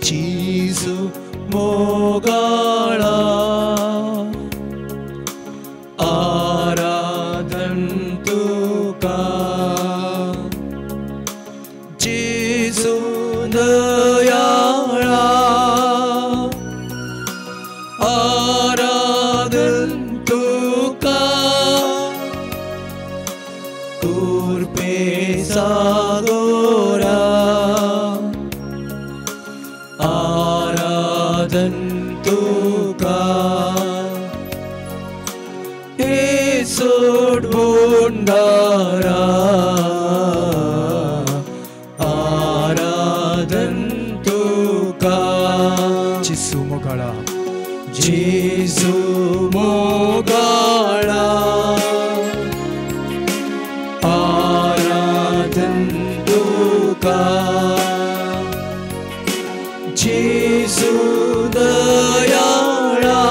जेजू मोगाळा आराधन तुका जेजू दयाळा आराधन तुका कुर्पे सागोरा आराधन तुका येसोड बोंडारा आराधन तुका जेजू मोगाळा जेजू मोगाळा आराधन तुका जेजू दयाळा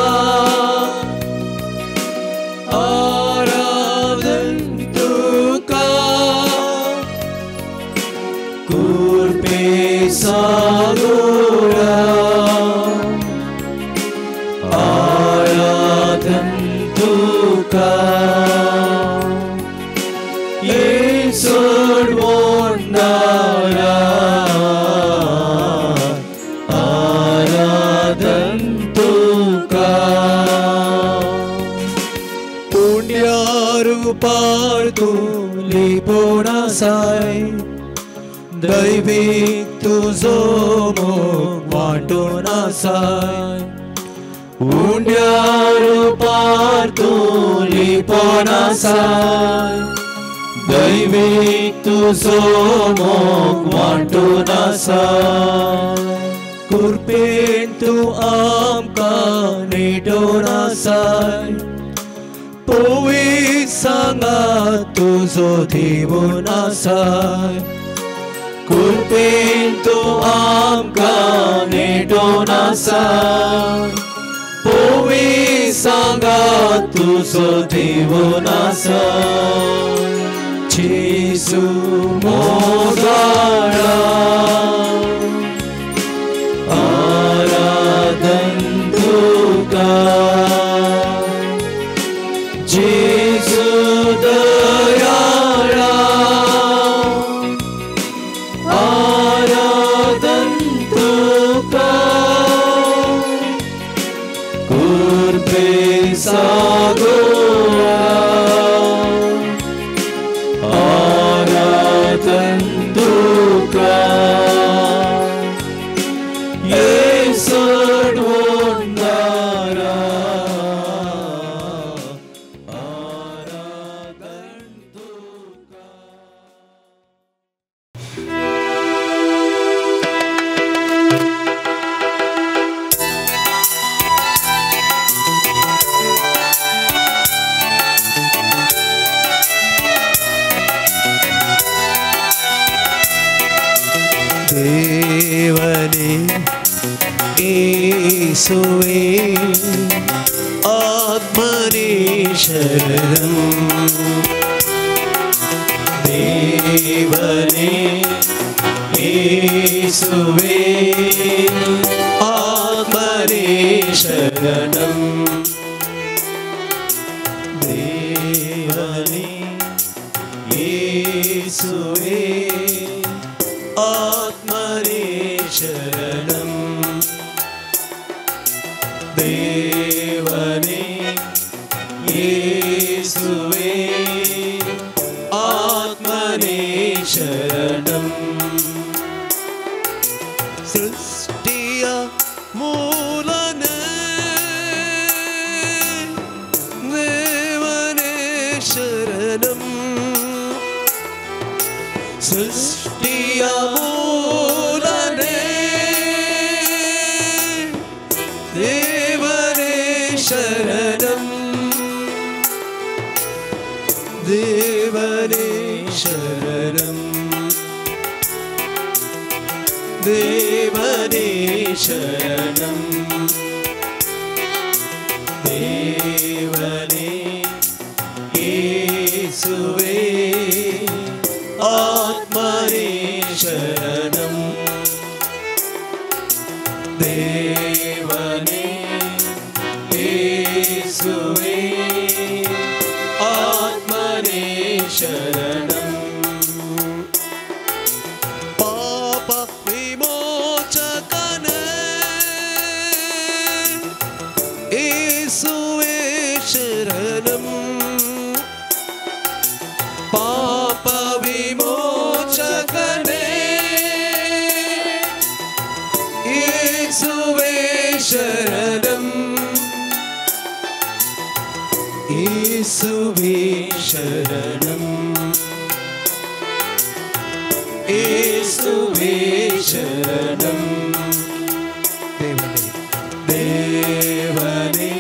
आराधन तुका कुर्पे सागोरा आराधन तुका येसोड बोंडारा आराधन तुका पुण्यारू पार तू लिपोणासाय दैवीक तुजो मोग वांटून आसाय उंड्यारू पार तू लिपोणासाय दैवीक तुजो मोग वांटून आसाय कुर्पेन तूं आमकां नेटोवन आसाय पवित्र सांगात तुजो दिवन आसाय कुर्पेन तूं आमकां नेटोवन आसाय पवित्र सांगात तुजो दिवन आसाय जेजू मोगाळा आराधन तुका जेजू दयाळा आराधन तुका कुर्पे सागोरा आराधन तुका येसोड बोंडारा आराधन तुका. देवने येसुवे आत्मने शरणं देवने येसुवे आत्मने शरणं देवने येसुवे आत्मने शरणं देवने येसुवे आत्मने शरणं सृष्टिय मूलने देवने शरणं सृष्टिय मूलने देवने शरणं देवने शरणं देवने शरणं देवने येसुवे आत्मने शरणं. ದೇವನೇ ಯೇಸುವೇ ಆತ್ಮನೇ ಶರಣಂ. ಪಾಪ ವಿಮೋಚಕನೇ ಯೇಸುವೇ ಶರಣಂ. ಪಾಪ ವಿಮೋಚಕನೇ ಯೇಸುವೇ ಶರಣಂ. ಯೇಸುವೇ ಶರಣಂ. ಯೇಸುವೇ ಶರಣಂ. ದೇವನೇ ದೇವನೇ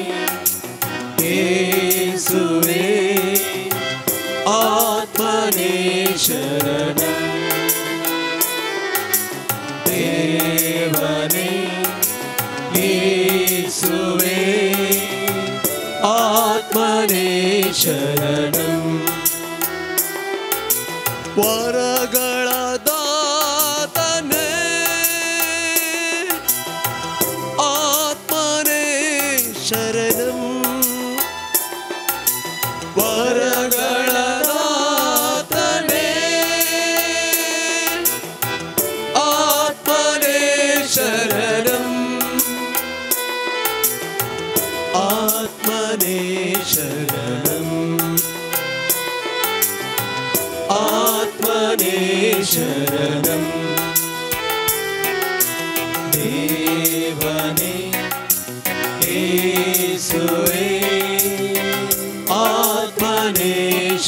ಯೇಸುವೇ ಆತ್ಮನೇ ಶರಣಂ. ದೇವನೇ ಯೇಸುವೇ ಆತ್ಮನೇ ಶರಣಂ. ವರಗಳ ದಾತನೇ ಆತ್ಮನೇ ಶರಣಂ. ವರಗಳ ದಾತನೇ ಆತ್ಮನೇ ಶರಣಂ. ಆತ್ಮನೇ ಶರಣಂ. ಆತ್ಮನೇ ಶರಣಂ. ದೇವನೇ ಯೇಸುವೇ ಆತ್ಮನೇ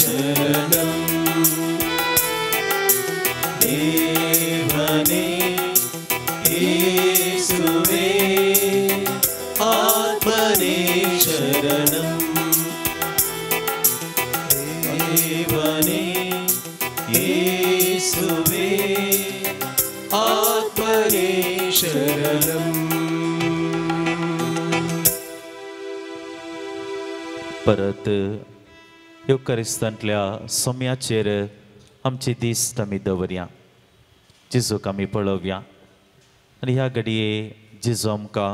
ಶರಣಂ. ದೇವನೇ ಯೇಸುವೇ ಆತ್ಮನೇ ಶರಣಂ. ದೇವನೇ ಯೇಸುವೇ ಆತ್ಮನೇ ಶರಣಂ. परत येवकारिस्तांतल्या सोम्याचेर आमची दीस आमी दवरया, जेजूक आमी पळोवया आनी ह्या घडये जेजू आमकां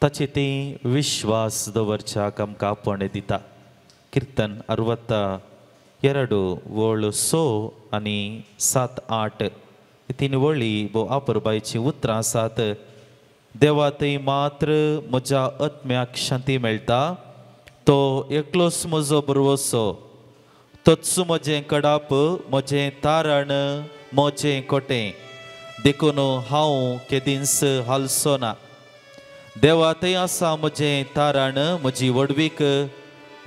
ताचे ते विश्वास दवरच्याक आमकां आपोवणें दिता. किर्तन 62 वळ 6 आनी 7 8 तीन वळी भोव आपरबायचीं उतरां आसात. देवा थंय मात्र म्हज्या आत्म्याक शांती मेळटा, तो एकलोच म्हजो भरवसो, तोच म्हजें कडाप, म्हजें तारण, म्हजें कोटें, देखून हांव केदींच हालचो ना. देवा थंय आसा म्हजें तारण, म्हजी व्हडवीक,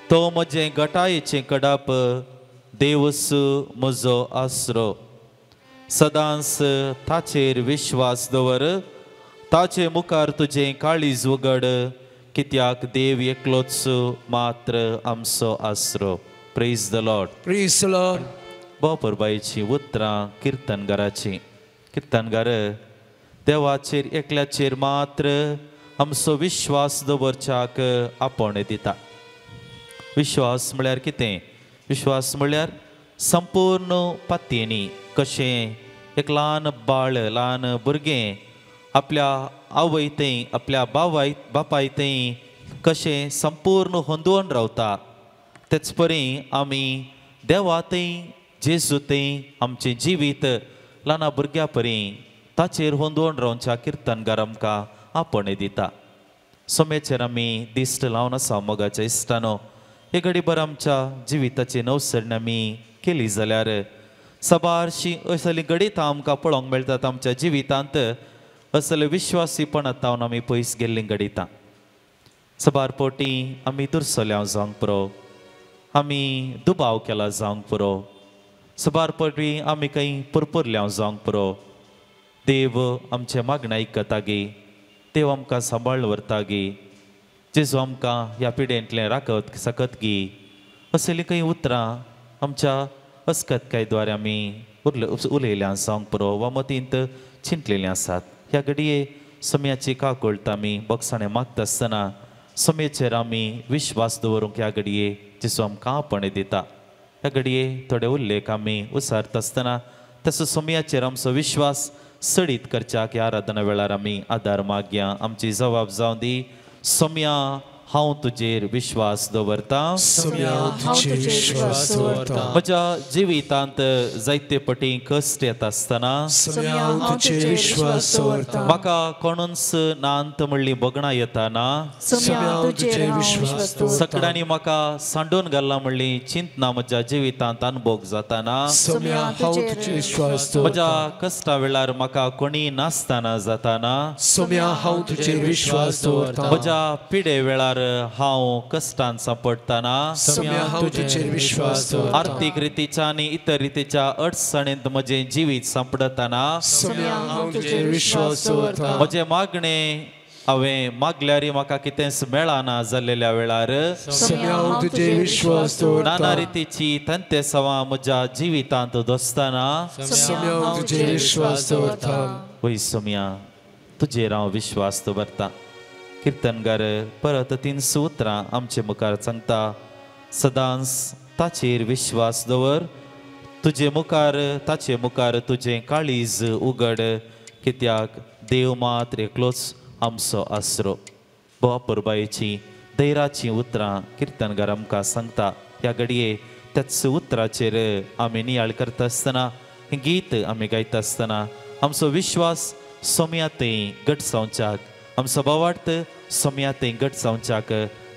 तो म्हजें गटायेचें कडाप, देवच म्हजो आसरो. सदांच ताचेर विश्वास दवर, ताचे मुखार तुजें काळीज उगड, कित्याक देव एकलोच मात्र आमचो आसरो. Praise the Lord. Praise the Lord. भोव उतरां किर्तनगाराची. किर्तनगार देवाचेर एकल्याचेर मात्र आमचो विश्वास दवरच्याक आपोवणें दिता. विश्वास म्हळ्यार कितें? विश्वास म्हळ्यार संपूर्ण पातयेनी कशें एक ल्हान बाळ, ल्हान भुरगें आपल्या आवय थंय, आपल्या बापाय थंय कशें संपूर्ण होंदोवन रावता, तेच परी आमी देवा थंय, जेजू थंय आमचें जिवीत ल्हाना भुरग्या परी ताचेर होंदोवन रावच्या किर्तनगार आमकां आपोवणें दिता. सोम्याचेर आमी दिश्ट लावन आसा मोगाच्या इश्टानो. हे घडीभर आमच्या जिविताची नवसरणी आमी केली जाल्यार साबारशीं असलीं घडितां आमकां पळोवंक मेळटात आमच्या जिवितांत. असले विश्वासीपणांत तावन आमी पयस गेल्लीं घडितां. साबार पोटी आमी दुरसल्या जावंक पुरो, आमी दुबाव केला जावंक पुरो, साबार पोटी आमी खंय पुरपुरल्या जावंक पुरो. देव आमचें मागणें आयकता गे, देव आमकां सांबाळ व्हरता गे, जेजू आमकां ह्या पिडेंतलें राखत सकत गी, असलीं खंय उतरां आमच्या अस्कतकाय द्वारे आमी उलयल्या जावंक पुरो वा मतींत चिंतलेलीं आसात. ह्या घडये सम्याची काकळत आमी बक्षाणें मागता आसतना सम्याचेर आमी विश्वास दवरूंक ह्या घडये जेजू आमकां आपोवणें दिता. ह्या घडये थोडे उल्लेख आमी उसारता आसतना तसो सम्याचेर आमचो विश्वास सडीत करच्याक ह्या आराधना वेळार आमी आदार मागया. आमची जबाब जावं दी. सोम्या हांव तुजेर विश्वास दवरता. म्हज्या जिवितांत जायते पटी कश्ट येता आसतना म्हाका कोणूच नांत म्हणली बगणां येताना सगळ्यांनी म्हाका सांडून घाल्ला म्हणली चिंतना म्हज्या जिवितांत अनुभव जाताना म्हज्या कश्टा वेळार म्हाका कोणी नासतना जाताना म्हज्या पिडे वेळार हांव कश्टान सांपडटना आर्थीक रितीच्या आनी इतर रितीच्या अडचणींत म्हजें जिवीत सांपडटना म्हजें मागणें हांवें मागल्यार म्हाका कितेंच मेळना जाल्लेल्या वेळार नाना रितीची तंतेसवां म्हज्या जिवितांत दोसतना वय सोम्या तुजेर हांव विश्वास दवरता. किर्तनगार परत 3 उतरां आमचे मुखार सांगता. सदांच ताचेर विश्वास दवर, तुजे मुखार ताचे मुखार तुजें काळीज उगड, कित्याक देव मात्र एकलोच आमचो आसरो. भोव परबायेची धैर्याचीं उतरां किर्तनगार आमकां सांगता. ह्या घडये त्याच उतराचेर आमी नियाळ करता आसतना, हें गीत आमी गायता आसतना आमचो विश्वास सोम्या थंय घट जावच्याक, आमचो भावार्थ सोम्या थंय घट जावच्याक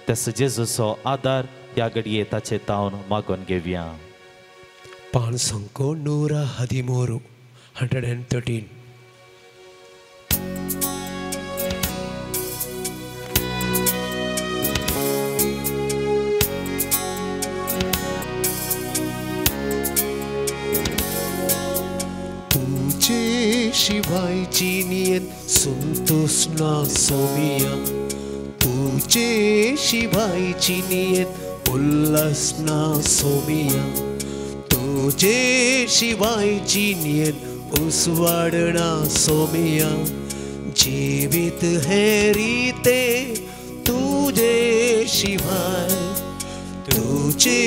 त्याच जेजूचो आदार ह्या घडये ताचे तावन मागून घेवया. पान संको 113 113. तुझे शिवाय जिणेंत संतोष ना सोमिया, तुझे शिवाय जिणेंत उल्हास ना सोमिया, तुझे शिवाय जिणेंत उसवाड ना सोमिया, जीवित है रीते तुझे शिवाय, तुझे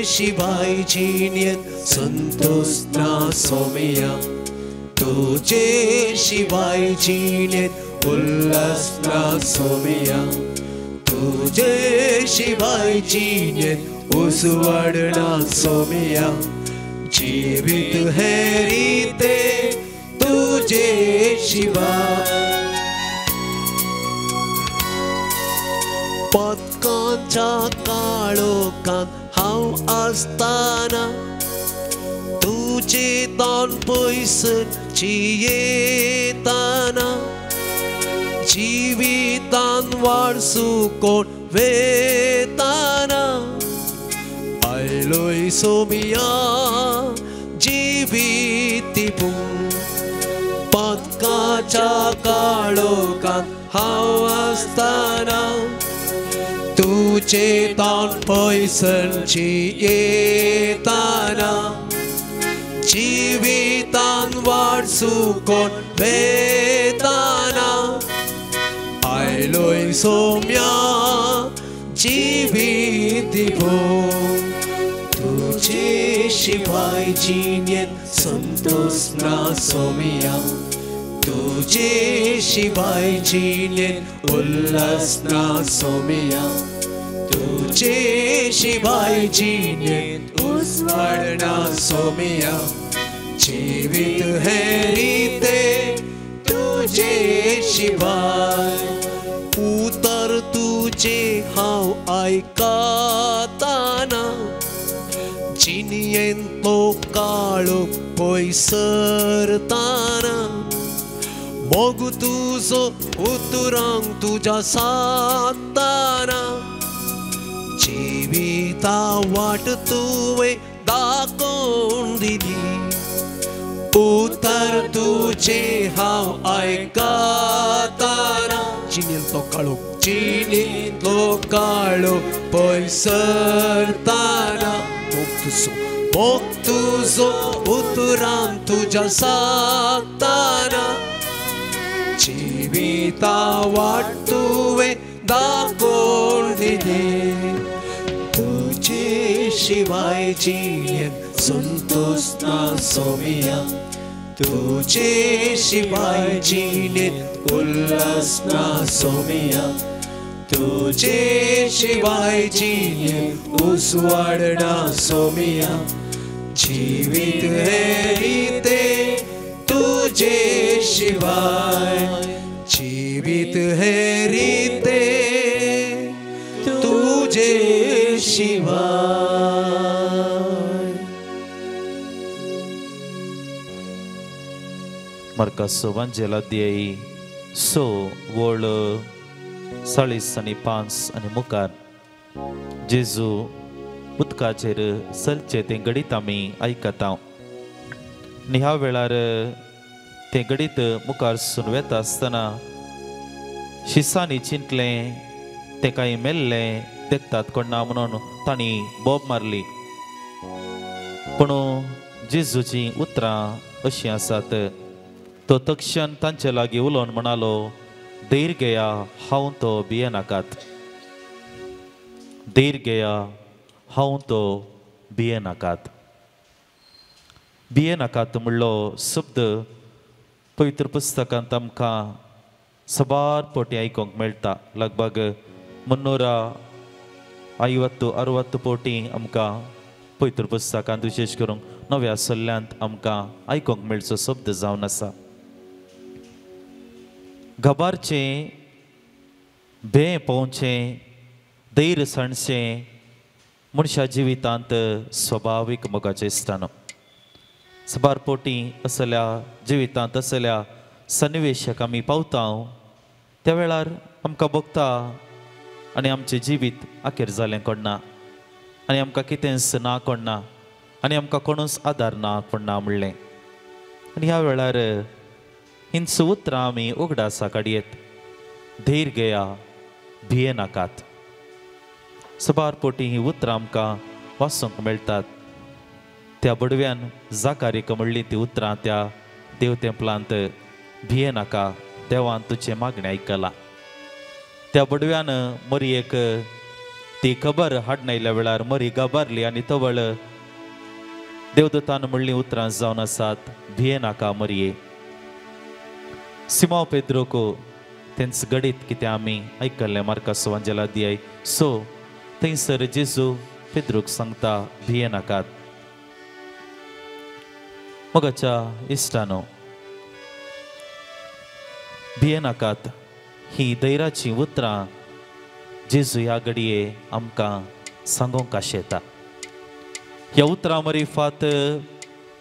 शिवाय जिणेंत संतोष ना सोमिया, तुझे शिवाय जिणेंत उल्हास ना सोमिया, तुझे शिवाय जिणेंत उसवाड ना सोमिया, जीवित है रीते तुझे शिवाय. पदकांच्या काळोखांत हांव आसतना तुझे तान पयसर जियेतना, जिवितान वाडसू कोण वेताना, आयलोय सोमिया जिवीत पूण, पदकाच्या काळोखांत हांव आसतना तुझे तान पयसर जियेतना, जिवितान वाडसू कोण वेताना, आयलोय सोम्या जिवीत पूण, तुझे शिवाय जिणेंत संतोष ना सोमिया, तुझे शिवाय जिणेंत उल्हास ना सोमिया, तुझे शिवाय जिणेंत उसवाड ना सोमिया, जीवित है रीते तुझे शिवाय. उतर तुझे हांव आयकताना, जिणेंतलो काळोख पयसरताना, मोग तुजो उतरांक तुज्या सादताना, जिविता वाट तुवें दाखोवन दिली, उतर तुझे हांव आयकताना, जिणेंतलो काळोख, जिणेंतलो काळोख पयसरताना, मोग तुजो उतरान तुज्या सादताना, जिविता वाट तुवें दाखोवन दिली, तुझे शिवाय जिणेंत संतोष ना सोमिया, तुझे शिवाय जिणेंत उल्हास ना सोमिया, तुझे शिवाय जिणेंत उजवाड ना सोमिया। जिवीत हें रितें तुझे शिवाय, जिवीत हें रितें तुझे शिवाय। मार्काचो वांजेल अध्याय 6 वळ 40 आनी 5 आनी मुखार जेजू उदकाचेर चलचें तें घडीत आमी आयकता आनी ह्या वेळार तें घडीत मुखार सून वेता आसतना शिसांनी चिंतलें तें कांय मेल्लें देखतात कोण ना म्हणून तांणी बोब मारली। पूण जेजूचीं उतरां अशीं आसात, तो तक्षण तांचे लागीं उलोवन म्हणालो, धैर्य घेया, हांव तो भियेनाकात, धैर्य घेया, हांव तो भियेनाकात। भियेनाकात म्हणलो शब्द पवित्र पुस्तकांत आमकां सबार पोटी आयकूंक मेळटा। लगभग 350-60 पोटी आमकां पवित्र पुस्तकांत विशेष करून नव्या सल्ल्यांत आमकां आयकूंक मेळचो शब्द जावन आसा। घबारचें, भें पोवचें, धैर्य सांडचें मनशा जिवितांत स्वभावीक मोगाचें इश्टानो। सबार पोटी असल्या जिवितांत असल्या सन्निवेशक आमी पावता त्या वेळार आमकां भोगता आनी आमचें जिवीत अखेर जालें कोणना आनी आमकां कितेंच ना कोणना आनी आमकां कोणूच आदार ना कोणना म्हणलें। आनी ह्या वेळार हींच उतरां आमी उगडासा काडयेत, धैर्य घेया, भियेनाकात। सबार पोटी हीं उतरां आमकां वाचूंक मेळटात। त्या बडव्यान जाकारीक म्हणली ती उतरां त्या देव तेंपलांत, भियेनाका, देवान तुजें मागणें आयकलां। त्या बडव्यान मरयेक ती खबर हाडणायल्या वेळार मरी घाबारली आनी तवळ देवदूतान म्हणली उतरां जावन आसात, भियेनाका मरये। सिमांव पेद्रोको तेंच घडीत कितें आमी आयकल्लें मार्काचो वांजेल अध्याय 6 थंयसर जेजू पेद्रोक सांगता, भियेनाकात। मोगाच्या इश्टानो, भियेनाकात ही धैर्याचीं उतरां जेजू ह्या घडये आमकां सांगूंक आशेता। ह्या उतरां मरिफात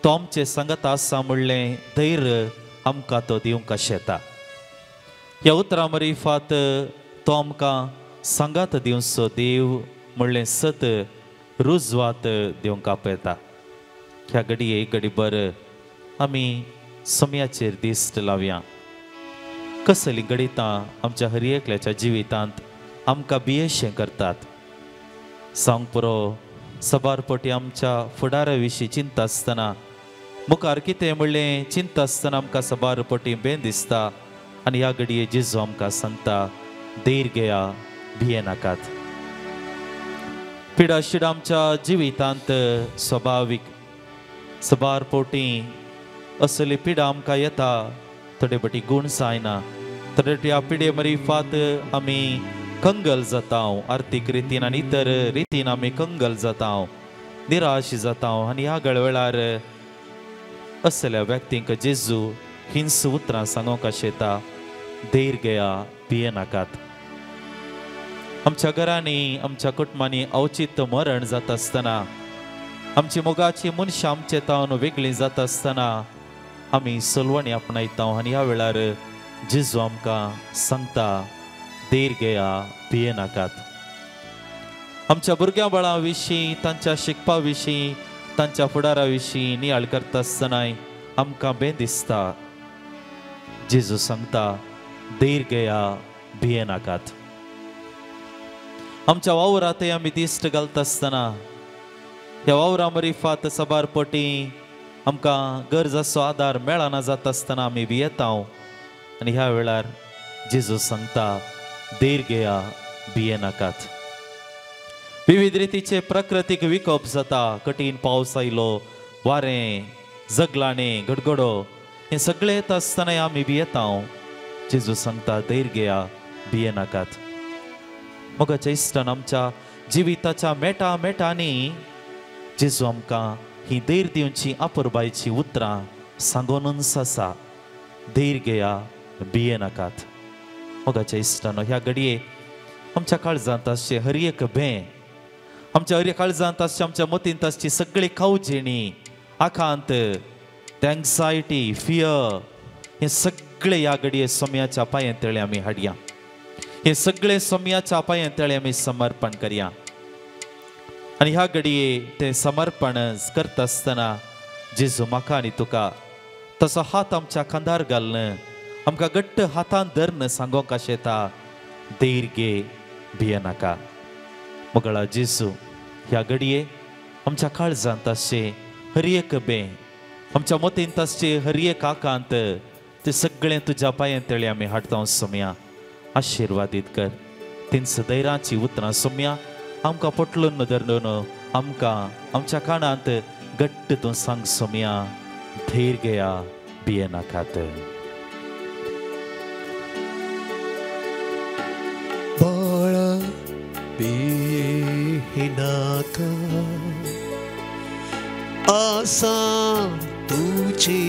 तो आमचे सांगता आसा म्हणलें धैर्य आमकां तो दिवंक आशेता। ह्या उतरां मरिफात तो आमकां सांगात दिवचो देव म्हणलें सत रुजवात दिवंक आपयता। ह्या घडये घडीभर आमी समयाचेर दिश्ट लावया। कसलीं घडितां आमच्या हर एकल्याच्या जिवितांत आमकां भियेशें करतात। सांग पुरो सबार पटी आमच्या फुडारा विशीं चिंता आसतना, मुखार कितें म्हणलें चिंता आसतना आमकां सबार पटी बेन दिसता आनी ह्या घडये जेजू आमकां सांगता, धैर्य घेया, भियेनाकात। पिडा शिडा आमच्या जिवितांत स्वभावीक सबार पोटी असली पिडा आमकां येता, थोडे पटी गूण जायना, थोडे ह्या पिडे मरिफात आमी कंगल जाता, आर्थीक रितीन आनी इतर रितीन आमी कंगल जाता, निराश जाता आनी ह्या गळवेळार असल्या व्यक्तींक जेजू हिंस उतरां सांगूंक आशेता, धैर्य घेया, भियेनाकात। आमच्या घरांनी आमच्या कुटुंबांनी अवचित मरण जाता आसतना, आमची मोगाची मनशां आमचे तावन वेगळी जाता आसतना आमी सलवणी आपणायता आनी ह्या वेळार जेजू आमकां सांगता, धैर्य घेया, भियेनाकात। आमच्या भुरग्यां बाळां विशीं, तांच्या शिकपा विशीं, तांच्या फुडारा विशीं नियाळ करता आसतनाय आमकां बें दिसता। जेजू सांगता, धैर्य घेया, भियेनाकात। आमच्या वावरांतय आमी दिश्ट घालता आसतना ह्या वावरा मरिफात सबार पटी आमकां गरज असो आदार मेळना जाता आसतना आमी भियेता आनी ह्या वेळार जेजू सांगता, धैर्य घेया, भियेनाकात। विविध रितीचे प्राकृतीक विकोप जाता, कठीण पावस आयलो, वारें, जगलाणें, गडगडो हें सगळें येता आसतना आमी भियेता. जेजू सांगता धैर्य घेया, भियेनाकात. मोगाच्या इश्टान, आमच्या जिविताच्या मेटा मेटांनी जेजू आमकां ही धैर्य दिवची अपुरबायची उतरां सांगोनूच आसा, धैर्य घेया, भियेनाकात. मोगाच्या इश्टानो, ह्या घडये आमच्या काळजांत आसचे हर एक भें, आमच्या हर एक काळजांत आसचे, आमच्या मतींत आसची सगळी कावजेणी, आकांत, एन्जायटी, फियर, हे सगळे ह्या घडये सोम्याच्या पांये तळे आमी हाडया. हे सगळे सोम्याच्या पांये तळे आमी समर्पण करया. आनी ह्या घडये तें समर्पण करता आसतना जेजू म्हाका आनी तुका तसो हात आमच्या खांदार घालून आमकां घट्ट हातान धरून सांगोंक आशेता, धैर्य घे, भियेनाका. मोगळा जेजू, ह्या घडये आमच्या काळजांत आसचें हर एक बें, आमच्या मतींत आसचें हर एक आकांत, तें सगळें तुज्या पांये तळे आमी हाडटा. सोम्या, आशिर्वादीत कर. तींच धैर्याची उतरां सोम्या आमकां पोटलून धरून आमकां आमच्या कानांत घट्ट तूं सांग सोम्या, धैर्य घेया, भियेनाकात. बाळा भियेनाका, आसा तुझे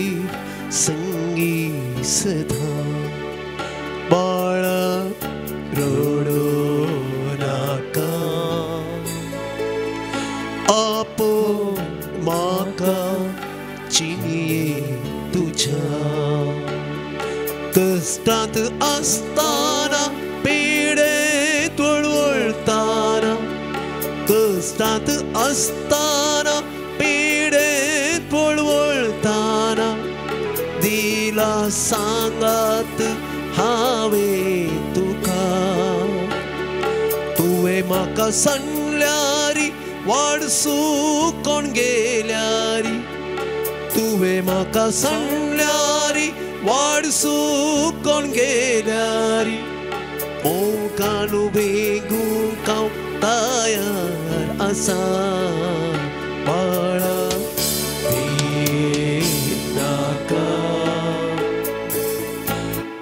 संगी सदा. बाळा रडो नाका, आपो म्हाका चिनये तुझ्या. कश्टांत आसतना पिडेंत वळवळटाना, कश्टांत आसतना पिडेंत वळवळटाना, दिला सांगात हांवें तुका. तुवें म्हाका सांगल्यारी वाडसू कोण गेल्यारी, तुवें म्हाका सांगल्यारी वाडसू कोण गेल्यारी, मोगान बेगूंक हांव तयार आसा. बाळा भियेनाका,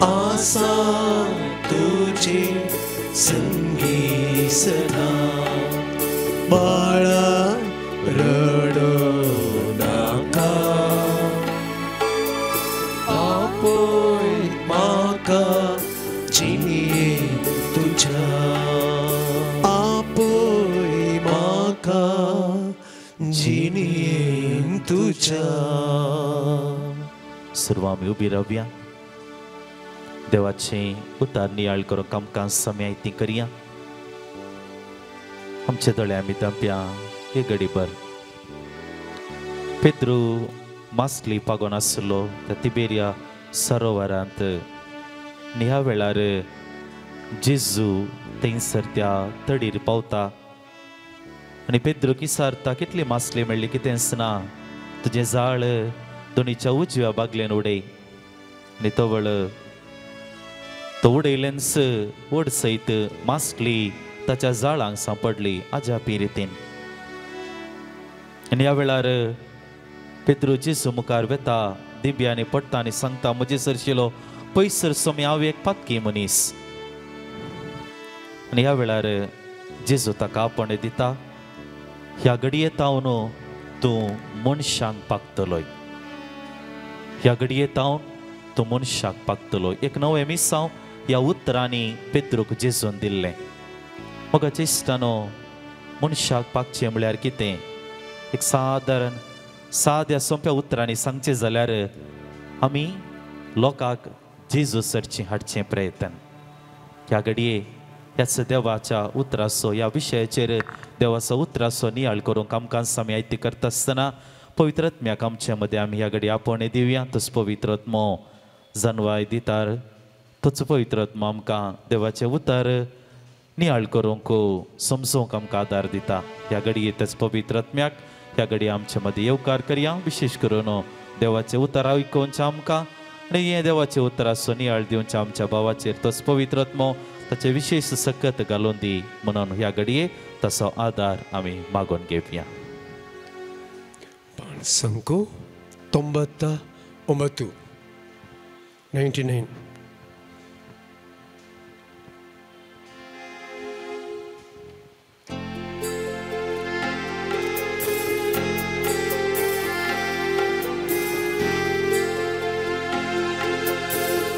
आसा तुझे संगी सदा. बाळा रडो नाका, आपोय म्हाका जिणये तुझ्या, आपोय म्हाका जिणयेन तुझ्या. सर्व आमी उबी रावया. देवाचें उतार नियाळ करूंक आमकां सम्याय ती करया. आमचे दोळे आमी धांपया हे घडीभर. पेद्रू मासली पागोन आसलो त्या तिबेरिया सरोवरांत. आनी ह्या वेळार जेजू थंयसर त्या तडीर पावता आनी पेद्रू विचारता, कितली मासली मेळ्ळी? कितेंच ना. तुजें जाळ दोनीच्या उजव्या बागल्यान उडय. आनी तवळ तो उडयलेंच ओड सयत मासली ताच्या जाळांक सांपडली आजापी रितीन. आनी ह्या वेळार पेद्रू जेजू मुखार वेता, दिब्यांनी पडटा आनी सांगता, म्हजे सरशिलो पयसर सोमी, हांव एक पातकी मनीस. आनी ह्या वेळार जेजू ताका आपोवणें दिता, ह्या घडये तावन तूं मनशांक पागतलोय, ह्या घडये तावन तूं मनशाक पागतलो. एक नवें मिसांव ह्या उतरांनी पेद्रूक जेजून दिल्लें. मोगाच्या इश्टानो, मनशाक पागचें म्हळ्यार कितें? एक सादारण साद्या सोंप्या उतरांनी सांगचें जाल्यार आमी लोकांक जेजू सरचें हाडचें प्रयत्न. ह्या घडये ह्याच देवाच्या उतराचो, ह्या विशयाचेर देवाचो उतराचो नियाळ करूंक आमकां आमी आयती करता आसतना पवित्र आत्म्याक आमचे मदें आमी ह्या घडये आपोवणें दिवया. तोच पवित्र आत्मो जानवाय दितार, तोच पवित्र आत्मो आमकां देवाचें उतर नियाळ करूंक समजूंक आमकां आदार दिता. ह्या घडये तेच पवित्र आत्म्याक ह्या घडये आमचे मदें येवकार करया. विशेश करून देवाचें उतर आयकुवचें आमकां आनी हें देवाचें उतराचो नियाळ दिवचें आमच्या भावाचेर तोच पवित्र आत्मो ताचे विशेश सकत घालून दी म्हणून ह्या घडये ताचो आदार आमी मागून घेवया. संको 99. 99.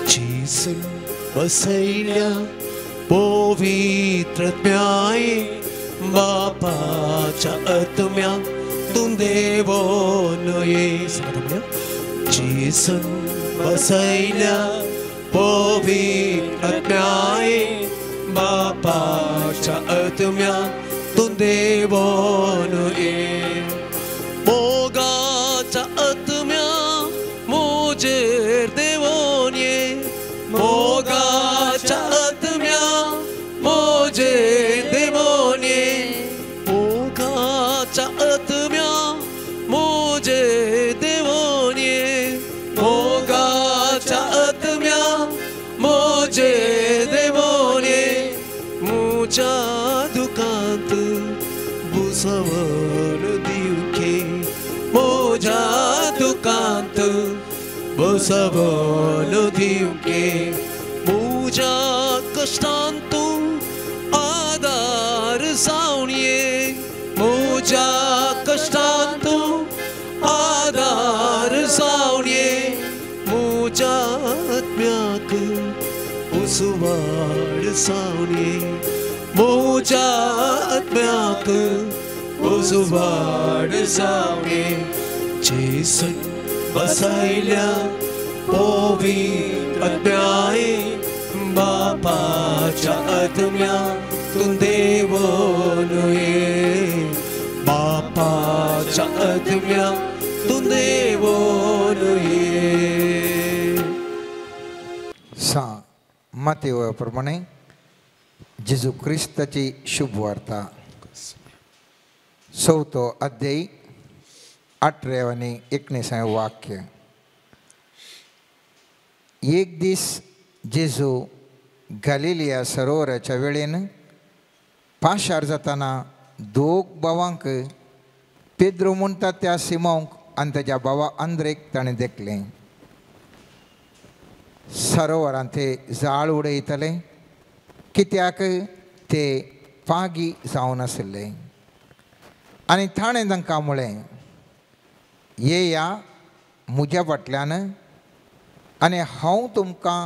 जेसून बसयल्या पवित्र आत्म्याय बापाच्या आत्म्या तूं देवोन ये. जेसून बसयल्या पवित्र आत्म्याय बापाच्या आत्म्या तूं देवोन ये. मोगाच्या आत्म्या मोजेर देवोन ये. मोगाच्या आत्म्या मोजेर देवोन ये. मोगाच्या आत्म्या मोजेर देवोन ये. मोगाच्या आत्म्या मोजेर देवोन ये. मुज्या दुकांत बुसवण दिवके. मुज्या दुकांत बसवण दिवके. मुज्या कश्टांत आदार जावन ये. मुज्या कश्टांत आदार जावन ये. मुज्या आत्म्याक उजवाड जावन ये. मुज्या आत्म्याक उजवाड जावन ये. जेसून बसयल्या पवित्र आत्म्याय बापाच्या आत्म्या तूं देवोन ये. बापाच्या आत्म्या तूं देवोन ये. सा मातेव प्रमाणे जेजू क्रिस्ताची शुभवार्ता चवथो अध्याय 18 आनी 19 वाक्य. एक दीस जेजू गालिलिया सरोवराच्या वेळेन पाशार जाताना दोग भावांक पेद्रो म्हणटा त्या सिमोंक आनी ताच्या भावा आंद्रेक ताणें देखलें. सरोवरांत ते जाळ उडयताले कित्याक ते पागी जावन आशिल्ले. आनी ताणें तांकां म्हळें, येया म्हज्या फाटल्यान आनी हांव तुमकां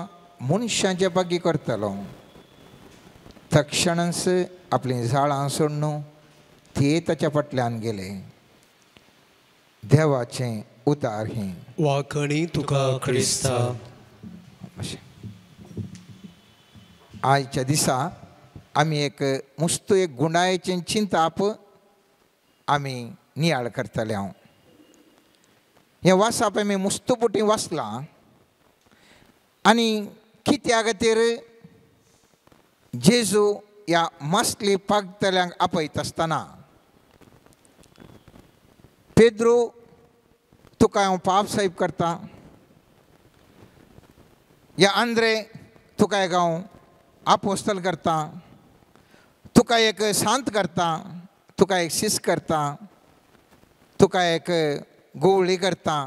मनशांचे पागी करतलो. तक्षणच आपलीं जाळां सोडून ते ताच्या फाटल्यान गेले. देवाचें उतार हें. वाखणी तुका क्रिस्ता. आयच्या दिसा आमी एक मुस्तू एक गुंडायेचें चिंताप आमी नियाळ करतले. हांव हें वाचप आमी मुस्तू पुटी वाचलां आनी कित्या खातीर जेजू ह्या मासली पागतल्यांक आपयता आसतना पेद्रू तुका हांव पाप साहेब करता, या आंद्रे तुका एक हांव आपोस्तल करता, तुका एक शांत करता, तुका एक शिस करता, तुका एक गोवळी करता,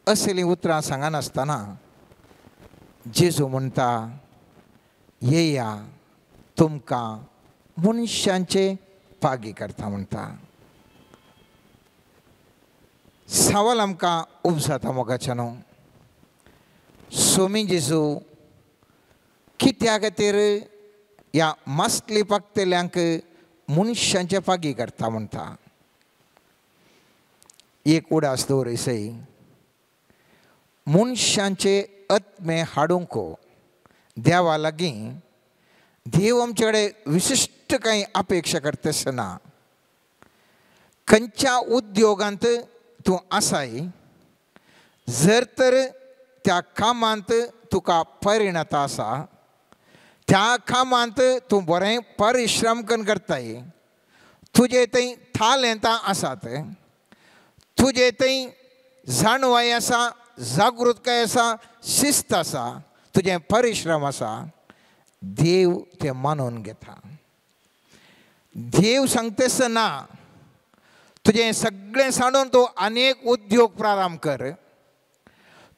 असलीं उतरां सांगनासतना जेजू म्हणटा, येया तुमकां मनशांचे पागी करता म्हणटा. सवाल आमकां उपजाता मोगाच्या न्हू, सोमी जेजू कित्या खातीर ह्या मासली पागतल्यांक मनशांचे पागी करता म्हणटा. एक उडास दवर सई, मनशांचे आत्मे हाडूंक देवा लागीं देव आमचे कडेन विशिश्ट कांय अपेक्षा करता आसतना खंयच्या उद्योगांत तूं आसाय जर तर त्या कामांत तुका परिणत आसा, त्या कामांत तूं बरें परिश्रम करून करताय, तुजे थंय थालेंतां आसात, तुजे थंय जाणवाय आसा, जागृतकाय आसा, शिस्त आसा, तुजें परिश्रम आसा, देव तें मानून घेता. देव सांगता ना तुजें सगळें सांडून तूं अनेक उद्योग प्रारंभ कर,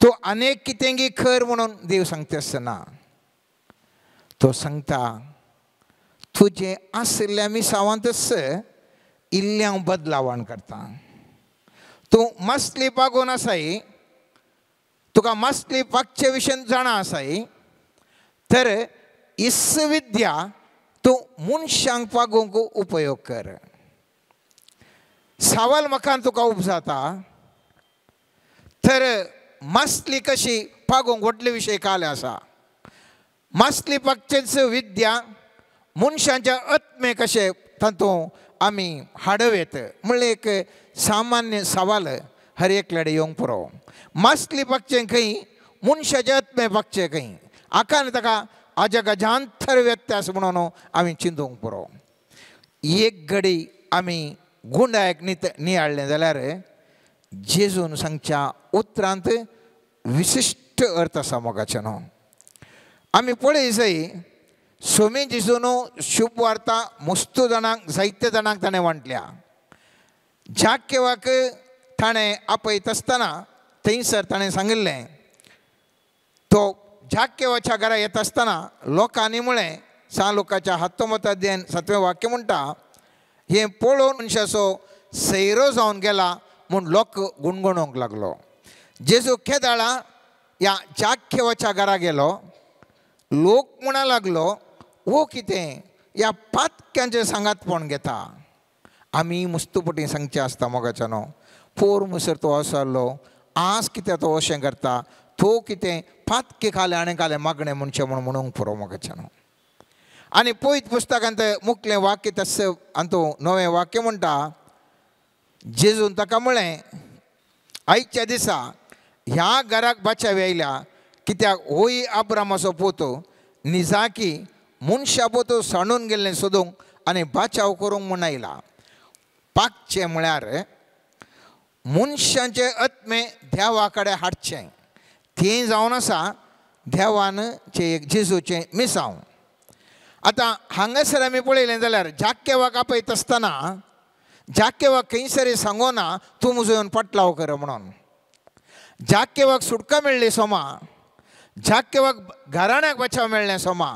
तूं अनेक कितेंगी कर म्हणून देव सांगता आसतना तो सांगता तुजें आशिल्ल्या मिसावांतच इल्लें हांव बदलावण करता. तूं मासली पागोवन आसाय, तुका मासली पागचे विशयन जाणा आसाय, तर इस विद्या तूं मनशांक पागोवंक उपयोग कर. सवाल म्हाका तुका उपजाता तर मासली कशी पागोवंक व्हडले विशय काल आसा. मासली पागचेच विद्या मनशांच्या आत्मे कशें तातूंत आमी हाडव येत म्हणल्यार एक सामान्य सवाल हर एकल्याडे येवंक पुरो. मासली पागचें खंय, मनशाच्या आत्मे पागचें खंय, आकान ताका आजगजांतर व्यत्यास म्हणून आमी चिंतूंक पुरो. एक घडी आमी गुंडायक नियाळ्ळें जाल्यार जेजून सांगच्या उतरांत विशिश्ट अर्थ आसा मोगाचें न्हू. आमी पळय जाय स्वामी जेजून शुभ वार्ता मस्तू जाणांक जायते जाणांक ताणें वांटल्या. जाकेवाक ताणें आपयत आसतना थंयसर ताणें सांगिल्लें, तो जाकेवाच्या घरा येता आसतना लोकांनी म्हळें, सा लोकाच्या हातोमत अध्याय 7वें वाक्य म्हणटा, हें पळोवन मनशाचो सैरो जावन गेला म्हूण लोक गुणगुणोवंक लागलो. जेजू केदाळा ह्या जाकेवाच्या घरा गेलो, लोक म्हणा लागलो हो कितें ह्या पातक्यांचे सांगातपण घेता. आमी मुस्तुपटी सांगचें आसता मोगाच्या न्हू, पोर मुसर तो असो आहलो, आज कितें तो अशें करता, तो कितें पातके खालें आनी खालें मागणें म्हणचें म्हूण म्हणूंक पुरो मोगाच्या न्हू. आनी पयत पुस्तकांत मुखलें वाक्य तशें आनी नवें वाक्य म्हणटा, जेजून ताका म्हळें आयच्या दिसा ह्या घराक बाचाव आयल्या, कित्याक होय अब्रामाचो पूत निजाकी मनशा पूत सांडून गेल्लें सोदूंक आनी बाचाव करूंक म्हूण आयला. पागचें म्हळ्यार मनशांचे आत्मे देवा कडेन हाडचें, तें जावन आसा देवान एक जेजूचें मिसांव. आतां हांगासर आमी पळयलें जाल्यार जाकेवाक आपयत आसतना जाकेवाक खंयसर सांगोना तूं म्हजो येवन पटलाव कर म्हणून. जाकेवाक सुटका मेळ्ळी सोमा, जाकेवाक घराण्याक बचाव मेळ्ळें सोमा,